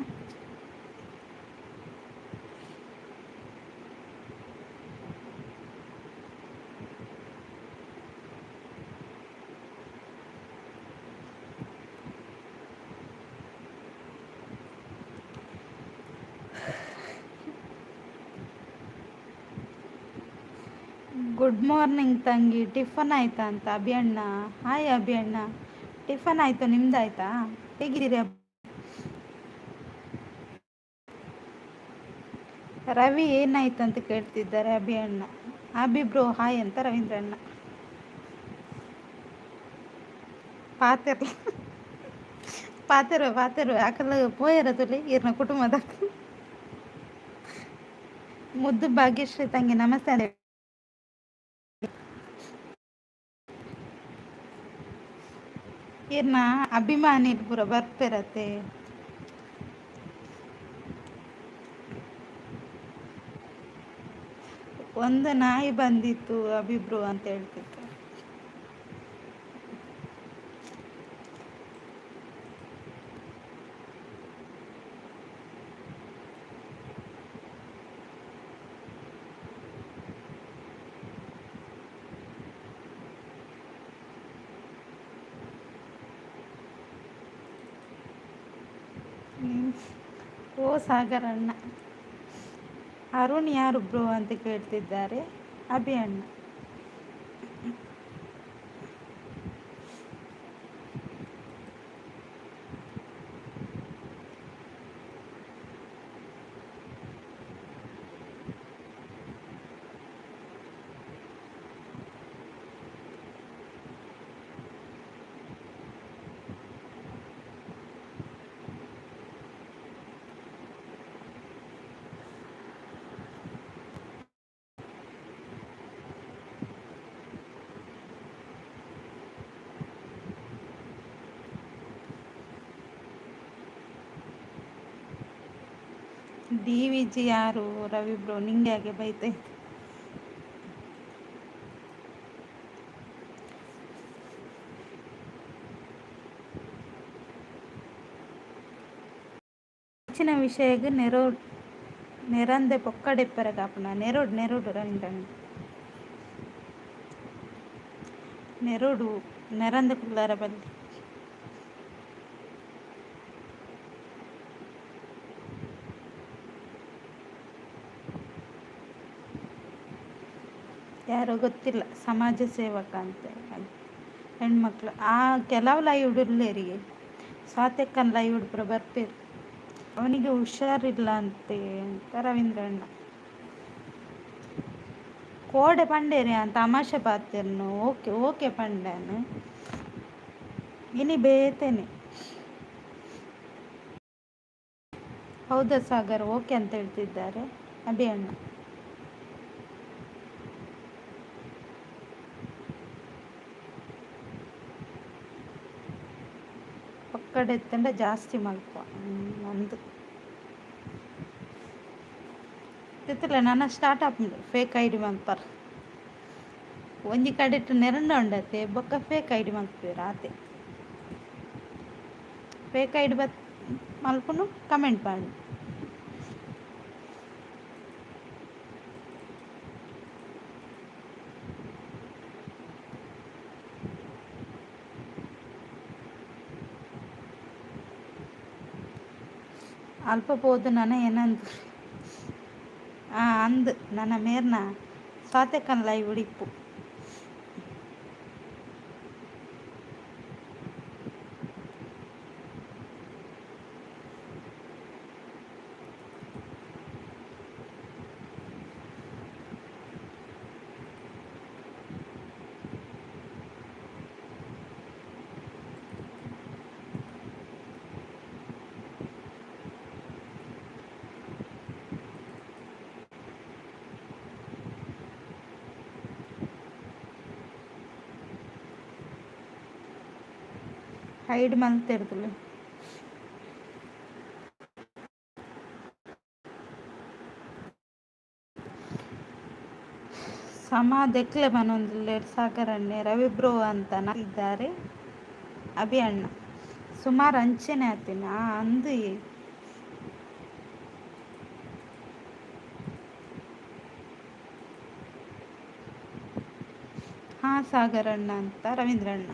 ಗುಡ್ ಮಾರ್ನಿಂಗ್ ತಂಗಿ, ಟಿಫನ್ ಆಯ್ತಾ ಅಂತ ಅಭಿ ಅಣ್ಣ. ಹಾಯ್ ಅಭಿ ಅಣ್ಣ, ಟಿಫನ್ ಆಯಿತು, ನಿಮ್ದು ಆಯ್ತಾ? ಹೇಗಿದ್ದೀರಿ? ರವಿ ಏನಾಯ್ತು ಅಂತ ಕೇಳ್ತಿದ್ದಾರೆ ಅಭಿ ಅಣ್ಣ. ಅಭಿ ಬ್ರೋ ಹಾಯ್ ಅಂತ ರವೀಂದ್ರ ಅಣ್ಣ. ಪಾತೆರ್ ಪಾತೆರು ಪಾತೆರು ಅಕಲ್ ಪೋಯರ ತುಲಿ ಈರ್ನ ಕುಟುಂಬದ. ಮುದ್ದು ಭಾಗ್ಯಶ್ರೀ ತಂಗಿ ನಮಸ್ತೆ. ಈರ್ನ ಅಭಿಮಾನಿ ಪೂರ ಬರ್ಪೆರತೆ. ಒಂದು ನಾಯಿ ಬಂದಿತ್ತು ಅಭಿಬ್ರು ಅಂತ ಹೇಳ್ತಿತ್ತು. ಓ ಸಾಗರ್ ಅಣ್ಣ. ಅರುಣ್ ಯಾರು ಬ್ರೋ ಅಂತ ಕೇಳ್ತಿದ್ದಾರೆ ಅಭಿ ಅಣ್ಣ. ಡಿ ವಿ ಜಿ ಯಾರು ರವಿ ಬ್ರೋ? ನಿಂಗೆ ಯಾಕೆ ಬೈತೆ? ಹೆಚ್ಚಿನ ವಿಷಯಗ್ ನೆರಂದೆ ಪೊಕ್ಕಡೆ ಕಾಪುನ. ನೆರೊಡು ನೆರೊಡು ರವೀಂದ್ರಣ್ಣ, ನೆರೊಡು, ನೆರಂದೆ ಕುಲ್ಲರ ಬಲ್ಲಿ. ಯಾರೋ ಗೊತ್ತಿಲ್ಲ, ಸಮಾಜ ಸೇವಕ ಅಂತೆ ಹೆಣ್ಮಕ್ಳು. ಆ ಕೆಲವು ಲೈವ್ ಉಲ್ಲೇರಿಗೆ ಸ್ವಾತಕ್ಕನ ಲೈವ್ ಪೂರ ಬರ್ಪೇರು. ಅವನಿಗೆ ಹುಷಾರಿಲ್ಲ ಅಂತೆ ಅಂತ ರವೀಂದ್ರಣ್ಣ. ಕೋಡೆ ಪಂಡೇರಿ ಅಂತ ತಮಾಷೆ ಪಾತೆರ್ನು. ಓಕೆ ಓಕೆ ಪಂಡನು ಇನಿ ಬೇತೇನೆ. ಹೌದಾ ಸಾಗರ್, ಓಕೆ ಅಂತ ಹೇಳ್ತಿದ್ದಾರೆ ಅಭಿ ಅಣ್ಣ. ಪಕ್ಕಡೆತ್ತಂಡ ಜಾಸ್ತಿ ಮಲ್ಪ ಅಂದು ತಿತ್ತಲೆ ನನ್ನ ಸ್ಟಾರ್ಟ್ ಆಪುಂಡು ಫೇಕ್ ಐಡಿ ಮಲ್ಪರ್. ಒಂಜಿ ಕಡೆಟ್ ನೆರಂಡ ಉಂಡತೆ, ಬೊಕ್ಕ ಫೇಕ್ ಐಡಿ ಮಲ್ಪುವೆರ್ ಆತೆ. ಫೇಕ್ ಐಡಿ ಬತ್ ಮಲ್ಪುನು, ಕಮೆಂಟ್ ಪಾಡು. ಅಲ್ಪ ಪೋದು ನನ ಏನಂದು ಅಂದ್ ನನ್ನ ಮೇರ್ನ ಸ್ವಾತಕ್ಕನ ಲೈವ್ ಇಪ್ಪು. ಹೈಡ್ ಮಲ್ತಿರ್ದುಲು. ಸಮ ದೆಕ್ಲೆ ಪನೊಂದುಲ್ಲೆರ್ ಸಾಗರಣ್ಣೆ. ರವಿ ಬ್ರೋ ಅಂತ ಇದ್ದಾರೆ ಅಭಿ ಅಣ್ಣ. ಸುಮಾರು ಅಂಚೆನೆ ಆತಿನ ಅಂದು. ಹಾ ಸಾಗರಣ್ಣ ಅಂತ ರವೀಂದ್ರಣ್ಣ.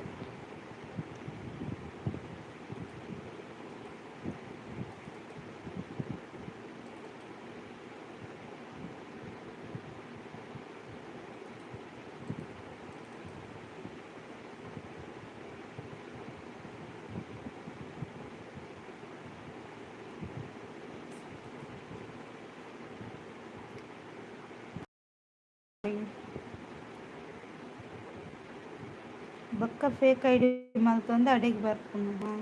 ಬೊಕ್ಕ ಫೇಕ್ ಐಡಿ ಮಲ್ತೊಂದು ಅಡೆಗ್ ಬರ್ಪುಂಡು.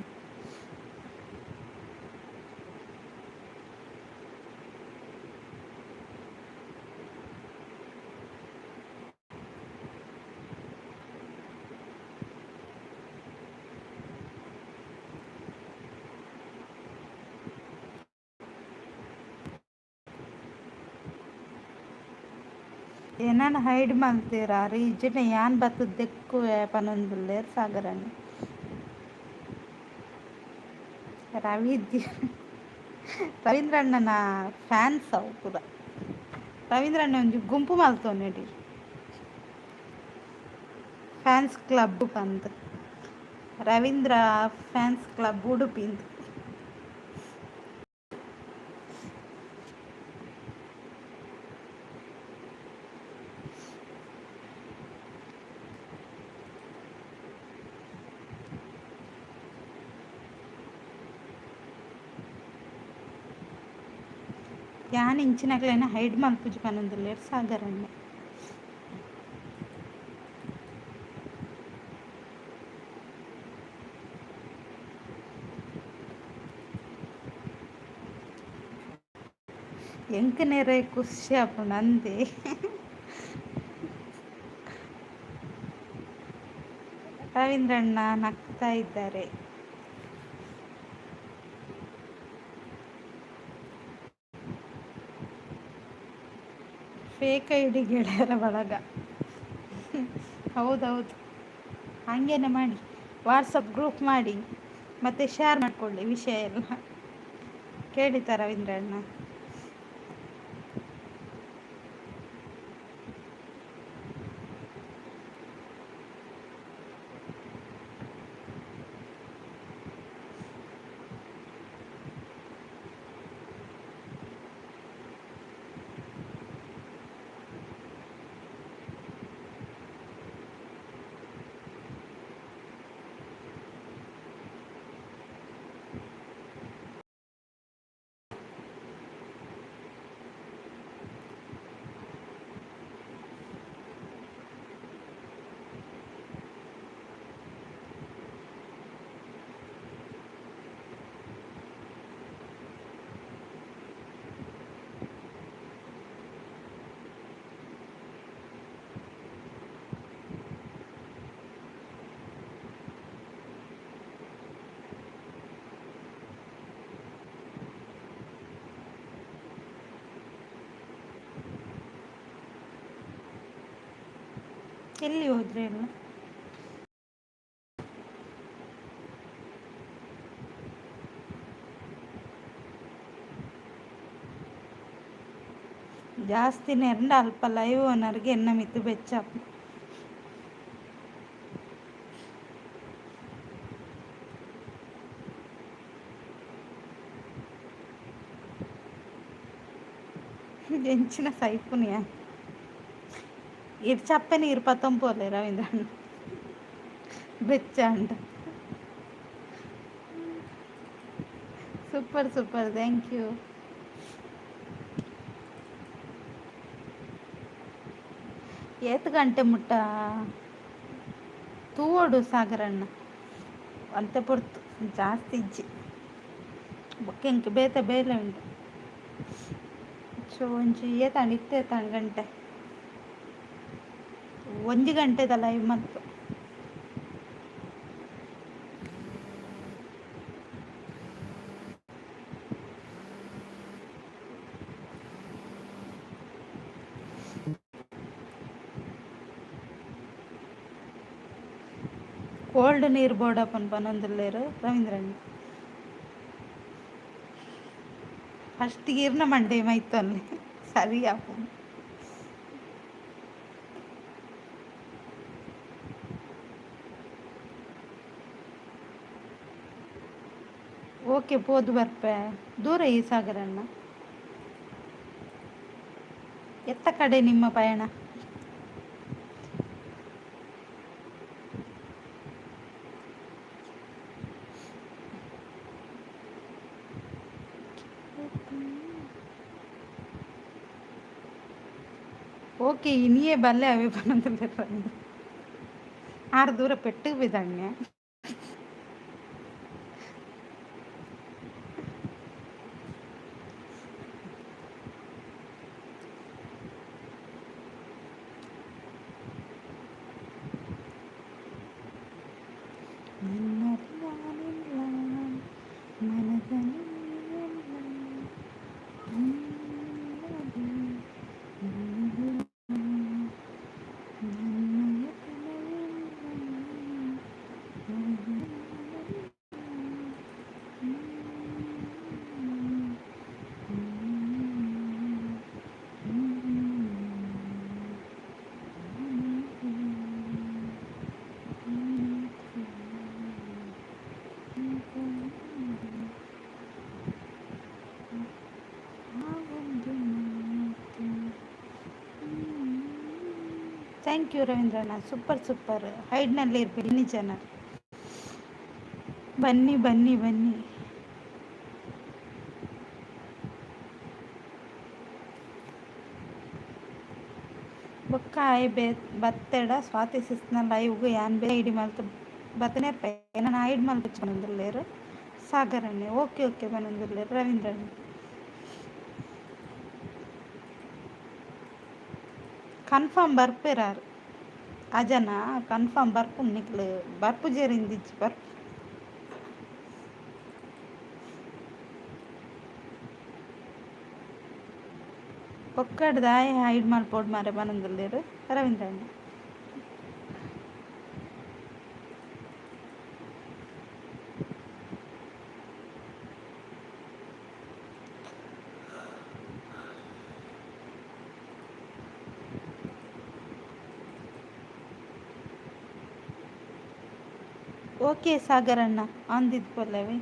ಎನನ್ ಹೈಡ್ ಮಲ್ತೆರ್ ಆರ್ ಇಜ್ಜಿಂಡ ಯಾನ್ ಬತ್ತ್ದ್ ದೆಕ್ಕುವೆ ಪನೊಂದುಲ್ಲೆರ್ ಸಾಗರಣ್ಣ. ರವಿ ರವೀಂದ್ರಣ್ಣನ ಫ್ಯಾನ್ಸ್ ಅವು ಪೂರ. ರವೀಂದ್ರಣ್ಣ ಒಂಜಿ ಗುಂಪು ಮಲ್ತೊನೆಡಿ, ಫ್ಯಾನ್ಸ್ ಕ್ಲಬ್ ಪಂದ್, ರವೀಂದ್ರ ಫ್ಯಾನ್ಸ್ ಕ್ಲಬ್ ಉಡುಪಿಂದ್. ಯಾನ್ ಇಂಚಿನಕ್ಲೆನ ಹೈಡ್ ಮಲ್ಪುಜಿ ಪನೊಂದುಲ್ಲೆರ್ ಸಾಗರಣ್ಣೆ. ಎಂಕ್ ನೆರೆ ಖುಷಿ ಆಪುಂಡು ಅಂದೆ. ರವೀಂದ್ರಣ್ಣ ನಗ್ತಾ ಇದ್ದಾರೆ. ಫೇಕ್ ಐಡಿ ಗೆಳೆಯರ ಬಳಗ. ಹೌದೌದು, ಹಾಗೇನೆ ಮಾಡಿ, ವಾಟ್ಸಪ್ ಗ್ರೂಪ್ ಮಾಡಿ ಮತ್ತು ಶೇರ್ ಮಾಡಿಕೊಳ್ಳಿ ವಿಷಯ ಎಲ್ಲ. ಕೇಳಿತಾ ರವೀಂದ್ರಣ್ಣ? ಎಲ್ಲಿ ಹೋದ್ರೆ ಎಲ್ಲ? ಜಾಸ್ತಿ ನೆರಂಡ ಅಲ್ಪ ಲೈವ್ ಓನರ್ಗೆ ಎನ್ನ ಮಿತ್ತು ಬೆಚ್ಚ. ಎಂಚಿನ ಸೈಪುನಿಯ ಇರ್ ಚಪ್ಪೆ ನೀರು ಪತ್ತೊಂಪೋಲೆ ರವೀಂದ್ರ ಬೆಚ್ಚ ಅಂಡ. Super super, thank you. ಏತ್ ಗಂಟೆ ಮುಟ್ಟ ತೂವೊಡು ಸಾಗರಣ್ಣ? ಅಂತೆ ಪೊರ್ತು ಜಾಸ್ತಿ ಇಜ್ಜಿ, ಬೊಕ್ಕ ಎಂಕ್ ಬೇತೆ ಬೇಲೆ ಉಂಡು. ಸೊ ಒಂಜಿ ಏತಾಂಡ್ ಇತ್ತೆ ಏತಾಂಡ್ ಗಂಟೆ? ಒಂಜಿ ಗಂಟೆದ ಲೈವ್ ಮಲ್ಪು. ಕೋಲ್ಡ್ ನೀರು ಬೋಡಪ್ಪನ್ ಪನೊಂದುಲ್ಲೆರ್ ರವೀಂದ್ರಣ್ಣ. ಫಸ್ಟ್ ಇರ್ನ ಮಂಡೆ ಮೈತೊನ್ಲೆ ಸರಿ ಆಪುಂಡು. ಓಕೆ, ಪೋದು ಬರ್ಪೆ. ದೂರ ಈ ಸಾಗರಣ್ಣ? ಎತ್ತ ಕಡೆ ನಿಮ್ಮ ಪಯಣ? ಓಕೆ, ಇನಿಯೇ ಬಲ್ಲೆ ಅವೆ ಪನೊಂದುಲ್ಲೆರ್. ಆರ್ ದೂರ ಪೆಟ್ಟು ಬಿದಣ್ಣೆ. Thank you ರವೀಂದ್ರಣ್ಣ, ಸೂಪರ್ ಸೂಪರ್. ಹೈಡ್ನಲ್ಲಿ ಇರ್ಬೇಕು ಜನ. ಬನ್ನಿ ಬನ್ನಿ ಬನ್ನಿ. ಬೊಕ್ಕ ಆಯೆ ಬೆ ಬತ್ತೆಡ ಸ್ವಾತಿ ಸಿಸ್ನ ಲೈವ್ಗ್ ಯಾನ್ ಬೇ ಐಡಿ ಮಲ್ತ್ ಬತ್ತನೆ. ಎನನ್ ಐಡ್ ಮಲ್ಪೊಚ್ಚಿ ಪನೊಂದುಲ್ಲೆರ್ ಸಾಗರಣ್ಣೆ. ಓಕೆ ಓಕೆ ಪನೊಂದುಲ್ಲೆರ್ ರವೀಂದ್ರಣ್ಣೆ. ಕನ್ಫರ್ಮ್ ಬರ್ಪೆರಾರ್ ಅಜನ, ಕನ್ಫರ್ಮ್ ಬರ್ಪುಂಡು. ನಿಕ್ಲು ಬರ್ಪುಜೆರ್ ಇಂದಿಜ್ಜಿ, ಬರ್ಪು. ಬೊಕ್ಕಡ್ ದಾಯೆ ಹೈಡ್ ಮಲ್ಪೊಡು ಮಾರ್ರೆ ಪನೊಂದುಲ್ಲೆರ್ ರವೀಂದ್ರಣ್ಣೆ. ಓಕೆ ಸಾಗರಣ್ಣ, ಅಂದಿದ್ ಪಲ್ಲವಿ.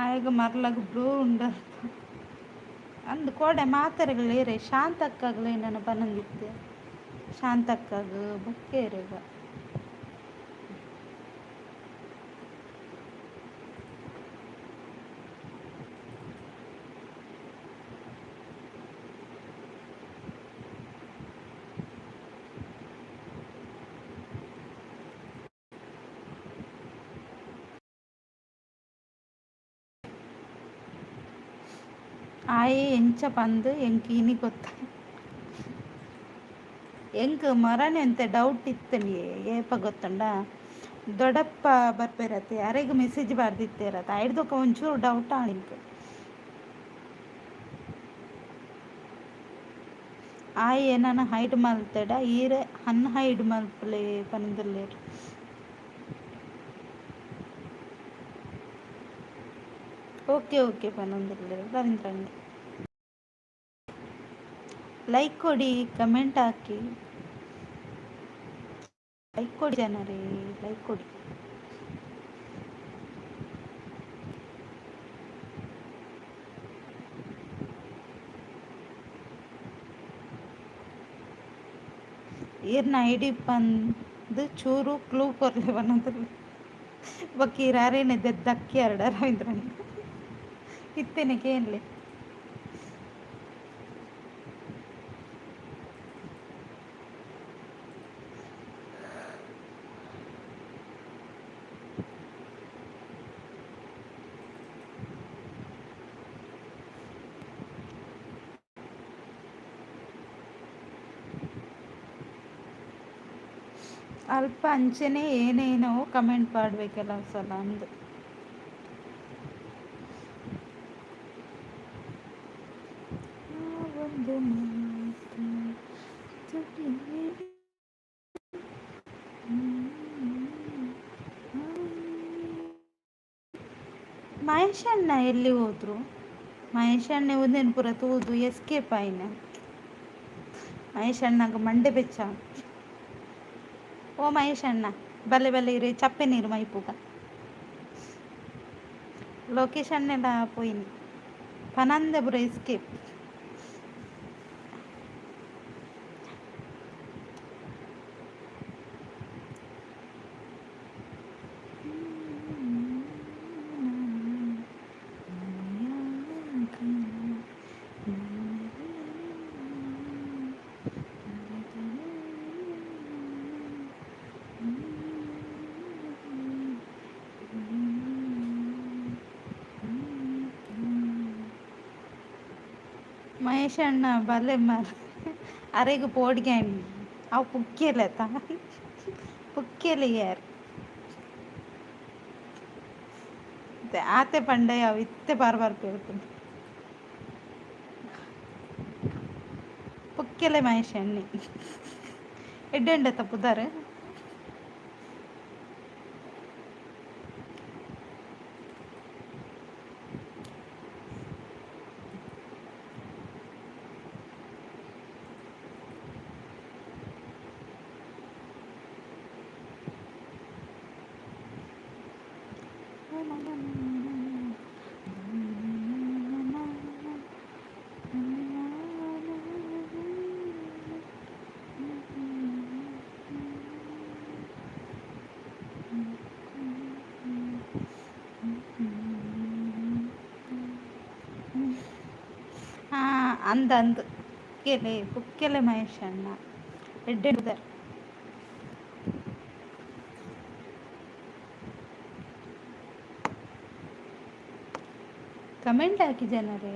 ಆಯಗ್ ಮರ್ಲಗ್ ಬ್ಲೂ ಉಂಡು ಅಂದ್ ಕೋಡೆ ಮಾತೆರೆಗ್ಲ ಶಾಂತಕ್ಕಾಗ್ಲ ಏನನ ಪನೊಂದಿತ್ತೆ ಶಾಂತಕ್ಕಾಗ ಬೊಕ್ಕೇರೆಗ. ಆಯೆ ಎಂಚ ಪಂದ್ ಎಂಕ್ ಇನಿ ಗೊತ್ತ. ಎಂಕ್ ಮರನೆ ಅಂತೆ ಡೌಟ್ ಇತ್ತಂಡಿ ಏಪ ಗೊತ್ತುಂಡ? ದೊಡ್ಡಪ್ಪ ಬರ್ಪೇರತ್ತೆ, ಅರೆಗ್ ಮೆಸೇಜ್ ಬರ್ದಿತ್ತೇರತ್ತ, ಐಡ್ದೊಕ ಒಂಚೂರು ಡೌಟ್ ಆಂಡ್ ಎಂಕ್. ಆಯೆ ಎನನ್ ಹೈಡ್ ಮಲ್ತೆಡ ಈರ್ ಅನ್ಹೈಡ್ ಮಲ್ಪುಲೆ ಪನೊಂದುಲ್ಲೆರ್. ಓಕೆ ಓಕೆ ಪನೊಂದುಲ್ಲೆರ್ ರವೀಂದ್ರಣ್ಣೆ. ಲೈಕ್ ಕೊಡಿ, ಕಮೆಂಟ್ ಹಾಕಿ. ಲೈಕ್ ಕೊಡಿ ಜನರೇ, ಲೈಕ್ ಕೊಡಿ. ಈರ್ನ ಐಡಿ ಪಂದ್ ಚೂರು ಕ್ಲೂ ಕೊರ್ಲೆ ಪನೊಂದುಲ್ಲೆರ್. ಬೊಕ್ಕ ಈರ್ ಅರೆನೆ ದಕ್ಕಿಯರ್ಡ ರವೀಂದ್ರಣ್ಣ ಇತ್ತೆನೆ ಕೇನ್ಲೆ. ಅಲ್ಪ ಅಂಚನೆ ಏನೇನೋ ಕಮೆಂಟ್ ಪಾಡ್ವೆ ಕೆಲವು ಸಲ ಅಂದ್. ಒಂದು ಮಾತು. ಮಹೇಶ್ ಅಣ್ಣ ಎಲ್ಲಿ ಹೋದ್ರು? ಮಹೇಶ್ ಅಣ್ಣೆ ಒಂದೇನು ಪೂರ ತೂದು ಎಸ್ಕೇಪ್ ಆಯಿನ. ಮಹೇಶ್ ಅಣ್ಣಗ್ ಮಂಡೆ ಬೆಚ್ಚ. ಓ ಮಹೇಶ್ ಅಣ್ಣ, ಬಲೆ ಬಲೆ ಇರೆ ಚಪ್ಪೆ ನೀರು ಮೈಪುಗ. ಲೋಕೇಶ್ ಅಣ್ಣೆಲ ಪೋಯಿನಿ ಪನಂದೆ ಪೂರ ಎಸ್ಕೇಪ್. ಮಹೇಶ್ ಅಣ್ಣ ಬಲೆ ಮರ್ ಅರೆಗ್ ಪೋಡಿಗೆ ಅವು ಪುಕ್ಕೆಲೆತ ಪುಕ್ಕೆಲೆ ಯಾರ್ ಆತೆ ಪಂಡೆ ಅವು ಇತ್ತೆ ಬಾರ್ ಬಾರ್ ಪೇರ್ಪುಂಡು. ಪುಕ್ಕೆಲೆ ಮಹೇಶ್ ಅಣ್ಣೆ ಎಡ್ಡೆ ತಪ್ಪುದಾರೆ. ಅಂದ್ ಅಂದ್ ಪುಕ್ಕೆಲೆ ಪುಕ್ಕೆಲೆ ಮಹೇಶ್ ಅಣ್ಣ ಎಡ್ಡೆ ಪುದರ್. ಕಮೆಂಟ್ ಹಾಕಿ ಜನರೇ,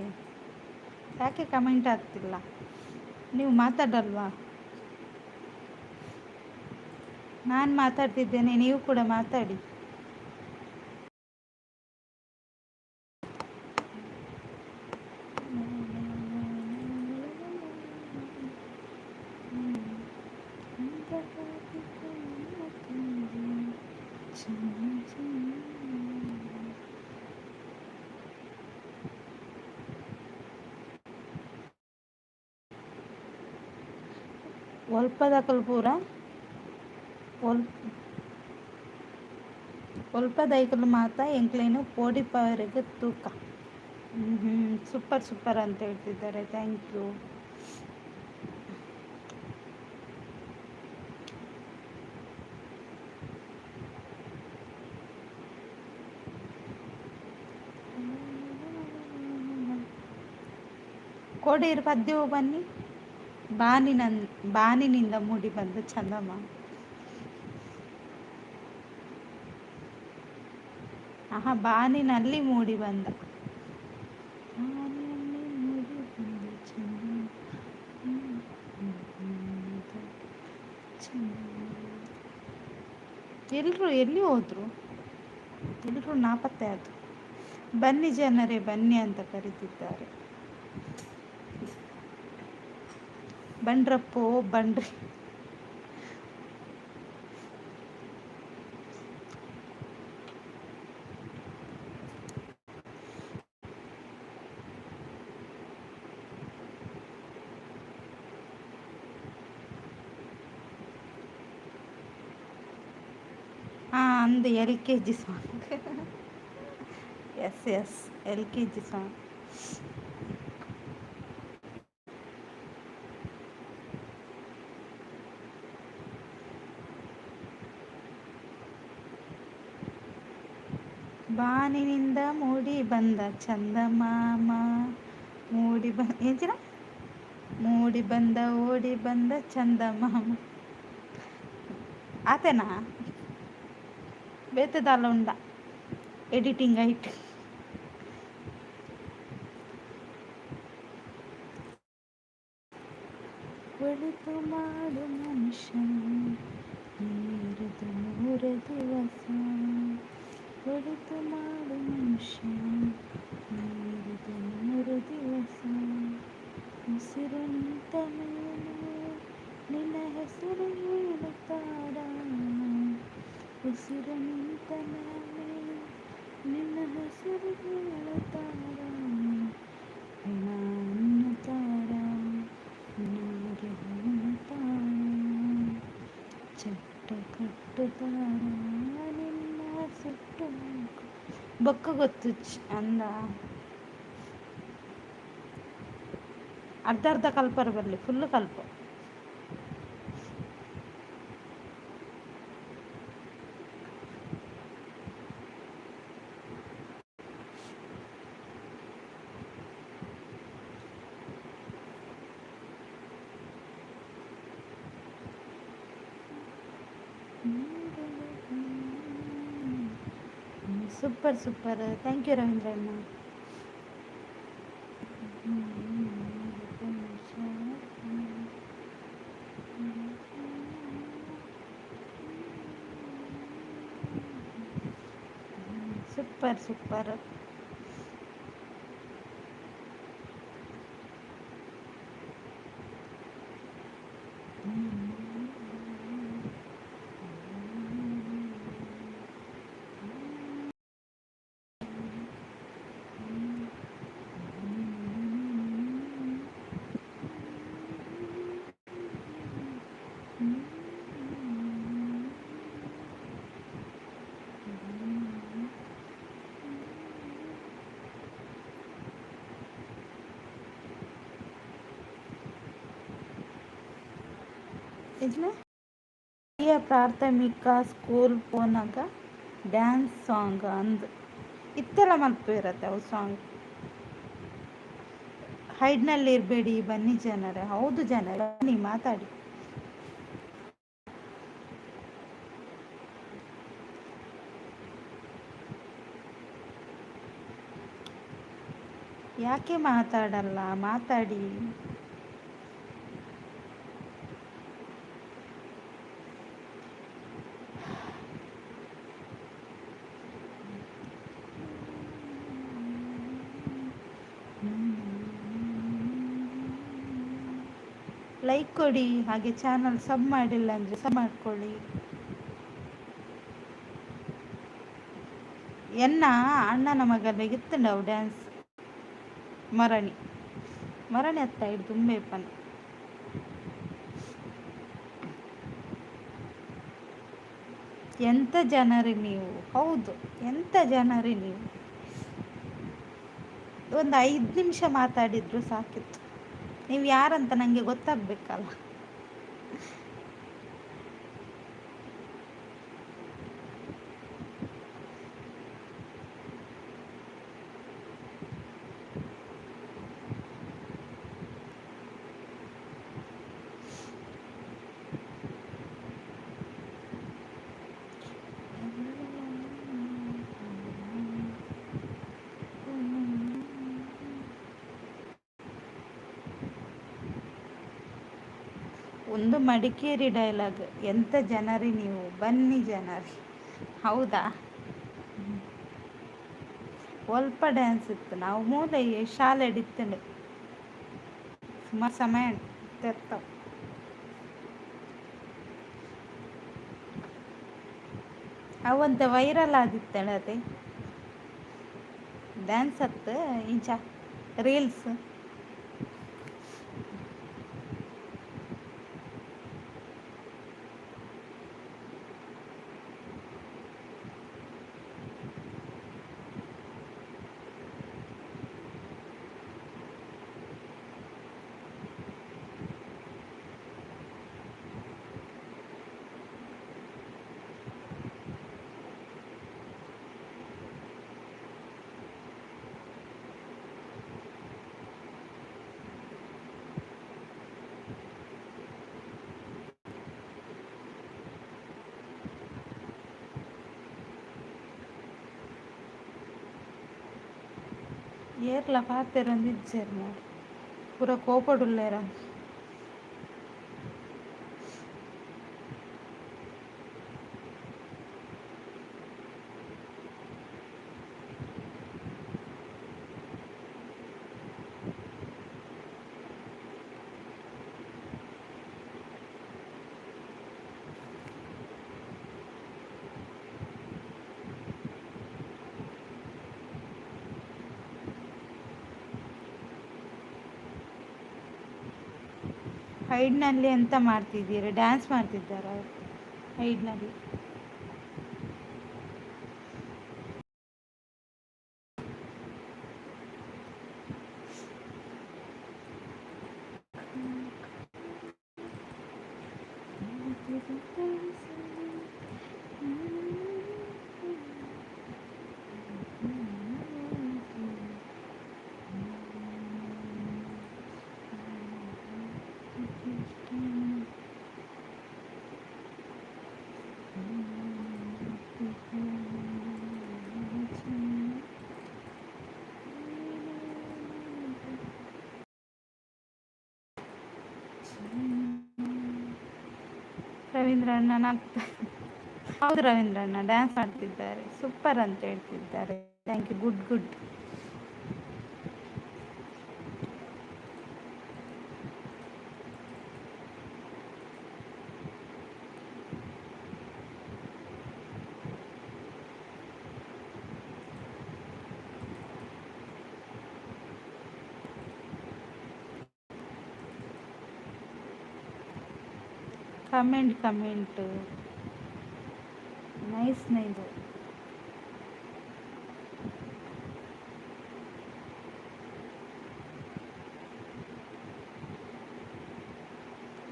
ಯಾಕೆ ಕಮೆಂಟ್ ಆಗ್ತಿಲ್ಲ? ನೀವು ಮಾತಾಡಲ್ವಾ? ನಾನು ಮಾತಾಡ್ತಿದ್ದೇನೆ, ನೀವು ಕೂಡ ಮಾತಾಡಿ. ಒಲ್ಪದಕುಲು ಪೂರ ಒಲ್ಪದೈಕುಲು ಮಾತ ಎಂಕ್ಲೆನ್ ಪೋಡಿಪಾವರೆಗ್ ತೂಕ. ಸೂಪರ್ ಸೂಪರ್ ಅಂತ ಹೇಳ್ತಿದ್ದಾರೆ, thank you. ಕೋಡೇರು ಪದ್ಯವು ಬನ್ನಿ. ಬಾನಿನ ಬಾನಿನಿಂದ ಮೂಡಿ ಬಂದ ಚಂದಮಾಮ. ಆಹಾ, ಬಾನಿನಲ್ಲಿ ಮೂಡಿ ಬಂದ. ಬಾನಿನಲ್ಲಿ ಮೂಡಿ ಬಂದ ಚಂದಮಾಮ. ಎಲ್ಲರೂ ಎಲ್ಲಿ ಹೋದ್ರು? ಎಲ್ಲರೂ ನಾಪತ್ತೆ ಆದರು. ಬನ್ನಿ ಜನರೇ ಬನ್ನಿ ಅಂತ ಕರೀತಿದ್ದಾರೆ. ಬಂಡ್ರಪ್ಪೋ ಬಂಡ್ರಿ. ಹಾಂ, ಅಂದು LKG song. Yes yes, LKG song. ಬಾನಿನಿಂದ ಮೂಡಿ ಬಂದ ಚಂದಮಾಮ, ಮೂಡಿ ಬ ಎಂಚಿನ ಮೂಡಿ ಬಂದ ಓಡಿ ಬಂದ ಚಂದಮಾಮ ಆತೇನಾ? ಬೇತೆ ದಾಲ ಉಂಡ ಎಡಿಟಿಂಗ್ ಐಟ್. ಒಳಿತು ಮಾಡು ಮನುಷ್ಯ, ನೀರದು ಮೂರ ದಿವಸ. ಒಳಿತು ಮಾಡು ಮನುಷ್ಯ, ನೀರದು 3 ದಿವಸ. ಉಸಿರು ನಿಂತ ಮೇಲೆ ನಿನ್ನ ಹೆಸರು ಹೇಳುತ್ತಾರ. ಉಸಿರು ನಿಂತ ಮೇಲೆ ನಿನ್ನ ಹೆಸರು ಹೇಳುತ್ತಾರ. ಹೆಣ ಅನ್ನುತ್ತಾರ, ನಾಗೆ ಅನ್ನುತ್ತಾರ, ಚಟ್ಟ ಕಟ್ಟುತ್ತಾರ, ನಿನ್ನ ಸುಟ್ಟು. ಬೊಕ್ಕ ಗೊತ್ತುಚ್ ಅಂದ. ಅರ್ಧ ಅರ್ಧ ಕಲ್ಪರ ಬರಲಿ, full Kalpa. Super super, thank you Ravindra ಅಣ್ಣ. Super super. ಎಂಚಿನ ಹಿರಿಯ ಪ್ರಾಥಮಿಕ ಸ್ಕೂಲ್ ಪೋನಗ ಡ್ಯಾನ್ಸ್ ಸಾಂಗ್ ಅಂದ್. ಇತ್ತೆಲ ಮಲ್ಪುವೆರತ್ತೆ ಅವು ಸಾಂಗ್. ಹೈಡ್ನಲ್ಲಿ ಇರಬೇಡಿ, ಬನ್ನಿ ಜನರೇ. ಹೌದು ಜನರೇ, ಬನ್ನಿ, ಮಾತಾಡಿ. ಯಾಕೆ ಮಾತಾಡಲ್ಲ? ಮಾತಾಡಿ. ಲೈಕ್ ಕೊಡಿ, ಹಾಗೆ ಚಾನಲ್ ಸಬ್ ಮಾಡಿಲ್ಲ ಅಂದರೆ ಸಬ್ ಮಾಡ್ಕೊಳ್ಳಿ. ಎನ್ನ ಅಣ್ಣನ ಮಗನಿಗೆ ಇತ್ತುಂಡವು ಡ್ಯಾನ್ಸ್. ಮರಣಿ ಮರಣಿ ಅತ್ತ ಇಡು ತುಂಬೆಪ್ಪನ. ಎಂಥ ಜನರಿ ನೀವು? ಹೌದು, ಎಂಥ ಜನರಿ ನೀವು? ಒಂದು 5 ನಿಮಿಷ ಮಾತಾಡಿದ್ರು ಸಾಕಿತ್ತು. ನೀವು ಯಾರಂತ ನನಗೆ ಗೊತ್ತಾಗಬೇಕಲ್ಲ. ಒಂದು ಮಡಿಕೇರಿ ಡೈಲಾಗ್, ಎಂಥ ಜನರಿ ನೀವು, ಬನ್ನಿ ಜನರಿ. ಹೌದಾ? ಒಲ್ಪ ಡ್ಯಾನ್ಸ್ ಇತ್ತು ನಾವು ಮೂಲೆ ಶಾಲೆ ಇತ್ತಂಡು ಸುಮಾರು ಸಮಯ ತೆತ್ತ. ಅವಂತ ವೈರಲ್ ಆದಿತ್ತಣತೆ ಡ್ಯಾನ್ಸ್ ಅತ್ತು ಇಂಚ ರೀಲ್ಸ್. ಏರ್ಲ ಪಾತೆರೊಂದಿಜ್ಜೆರ್ ಮಾರ್ರೆ, ಪೂರ ಕೋಪಡುಲ್ಲೆರ. ಹೈಡ್ನಲ್ಲಿ ಎಂತ ಮಾಡ್ತಿದ್ದೀರಾ? ಡ್ಯಾನ್ಸ್ ಮಾಡ್ತಿದ್ದಾರಾ ಅವರು ಹೈಡ್ನಲ್ಲಿ? ರವೀಂದ್ರ ಅಣ್ಣ ನಗ್ತಾ. ಹೌದು ರವೀಂದ್ರ ಅಣ್ಣ ಡ್ಯಾನ್ಸ್ ಮಾಡ್ತಿದ್ದಾರೆ, ಸೂಪರ್ ಅಂತ ಹೇಳ್ತಿದ್ದಾರೆ. Thank you, good good. Comment comment, nice nice.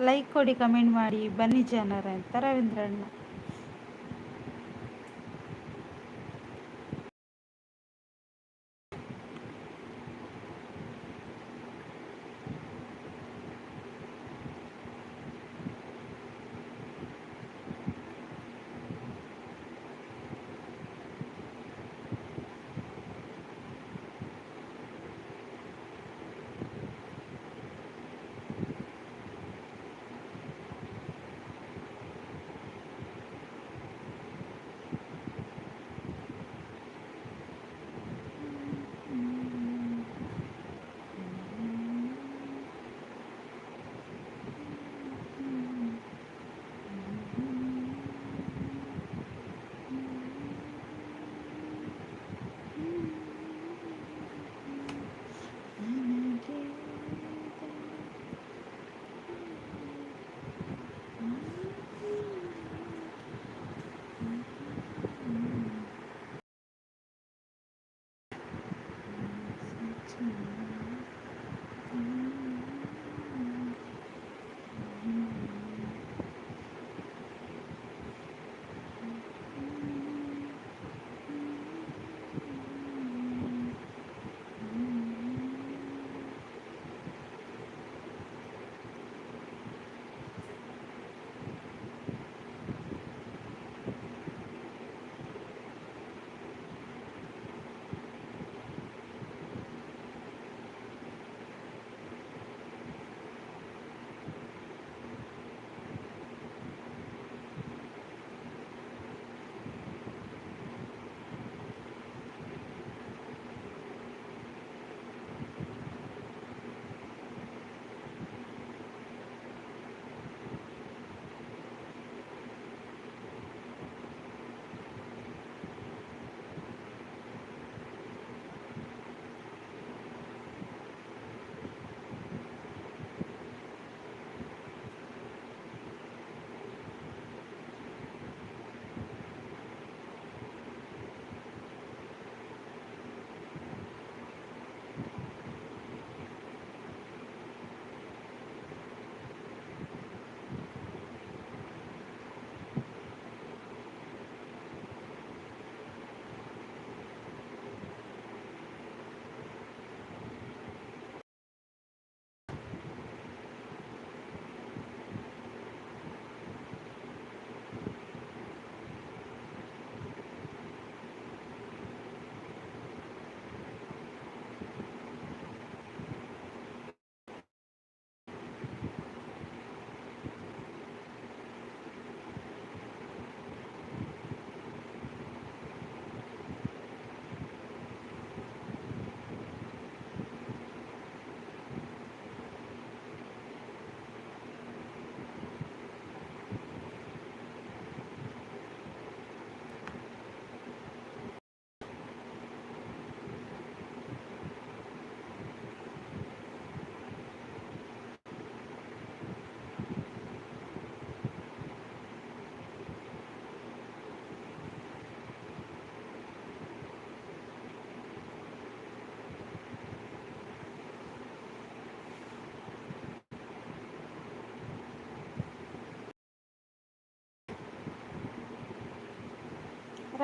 Like ಕೊಡಿ, ಕಮೆಂಟ್ ಮಾಡಿ, ಬನ್ನಿ ಜನರ ಅಂತ ರವೀಂದ್ರಣ್ಣ.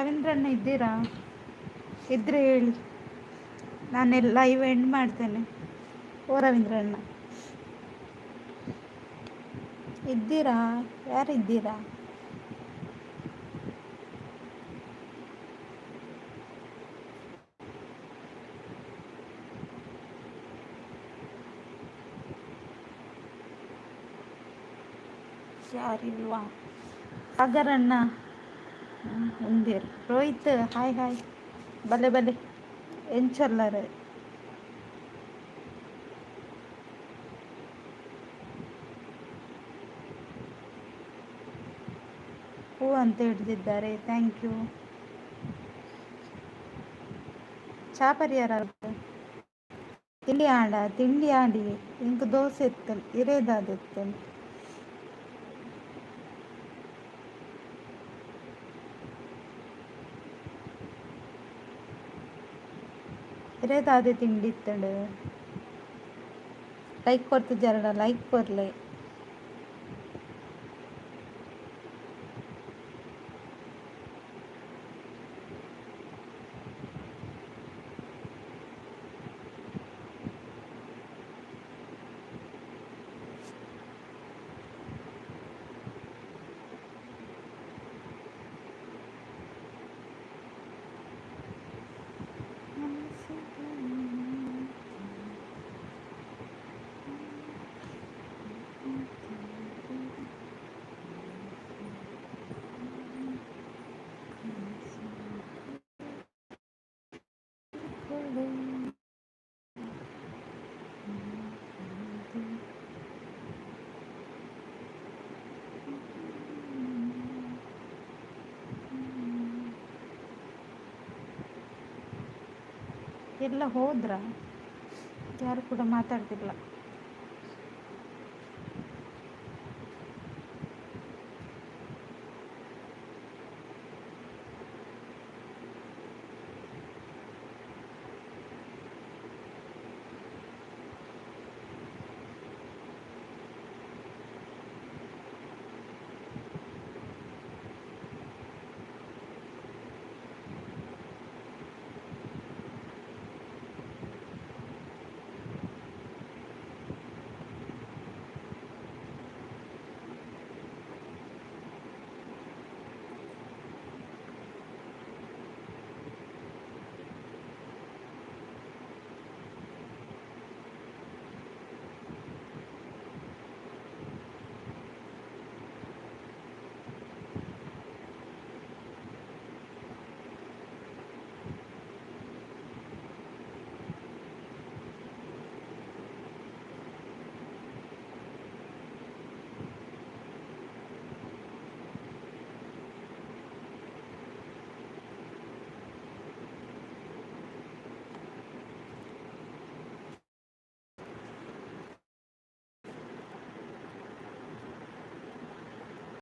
ರವೀಂದ್ರಣ್ಣ ಇದ್ದೀರಾ? ಇದ್ದರೆ ಹೇಳಿ, ನಾನೆಲ್ಲ ಲೈವ್ ಎಂಡ್ ಮಾಡ್ತೇನೆ. ಓ ರವೀಂದ್ರಣ್ಣ ಇದ್ದೀರಾ? ಯಾರಿದ್ದೀರಾ? ಯಾರಿಲ್ವಾ? ಸಾಗರಣ್ಣ ಉಂದಿರ್. ರೋಹಿತ್ ಹಾಯ್ ಹಾಯ್, ಬಲೆ ಬಲೆ ಎಂಚೊಲ್ಲರು. ಹೂ ಅಂತ ಹಿಡಿದಿದ್ದಾರೆ, thank you. ಚಾ ಪರಿಯಾರ ತಿಂಡಿ ಆಂಡ? ತಿಂಡಿ ಆಂಡಿ. ಇಂಕ್ ದೋಸೆ ಇತ್ತು, ಇರೇದಾದಿತ್ತು. ಇರೇದಾದೆ ತಿಂಡಿ ಇತ್ತಂಡು. Like ಕೊರ್ತಿಜ್ಜಾರಡ like ಕೊರ್ಲೆ. ಎಲ್ಲ ಹೋದ್ರ? ಯಾರು ಕೂಡ ಮಾತಾಡ್ತಿಲ್ಲ.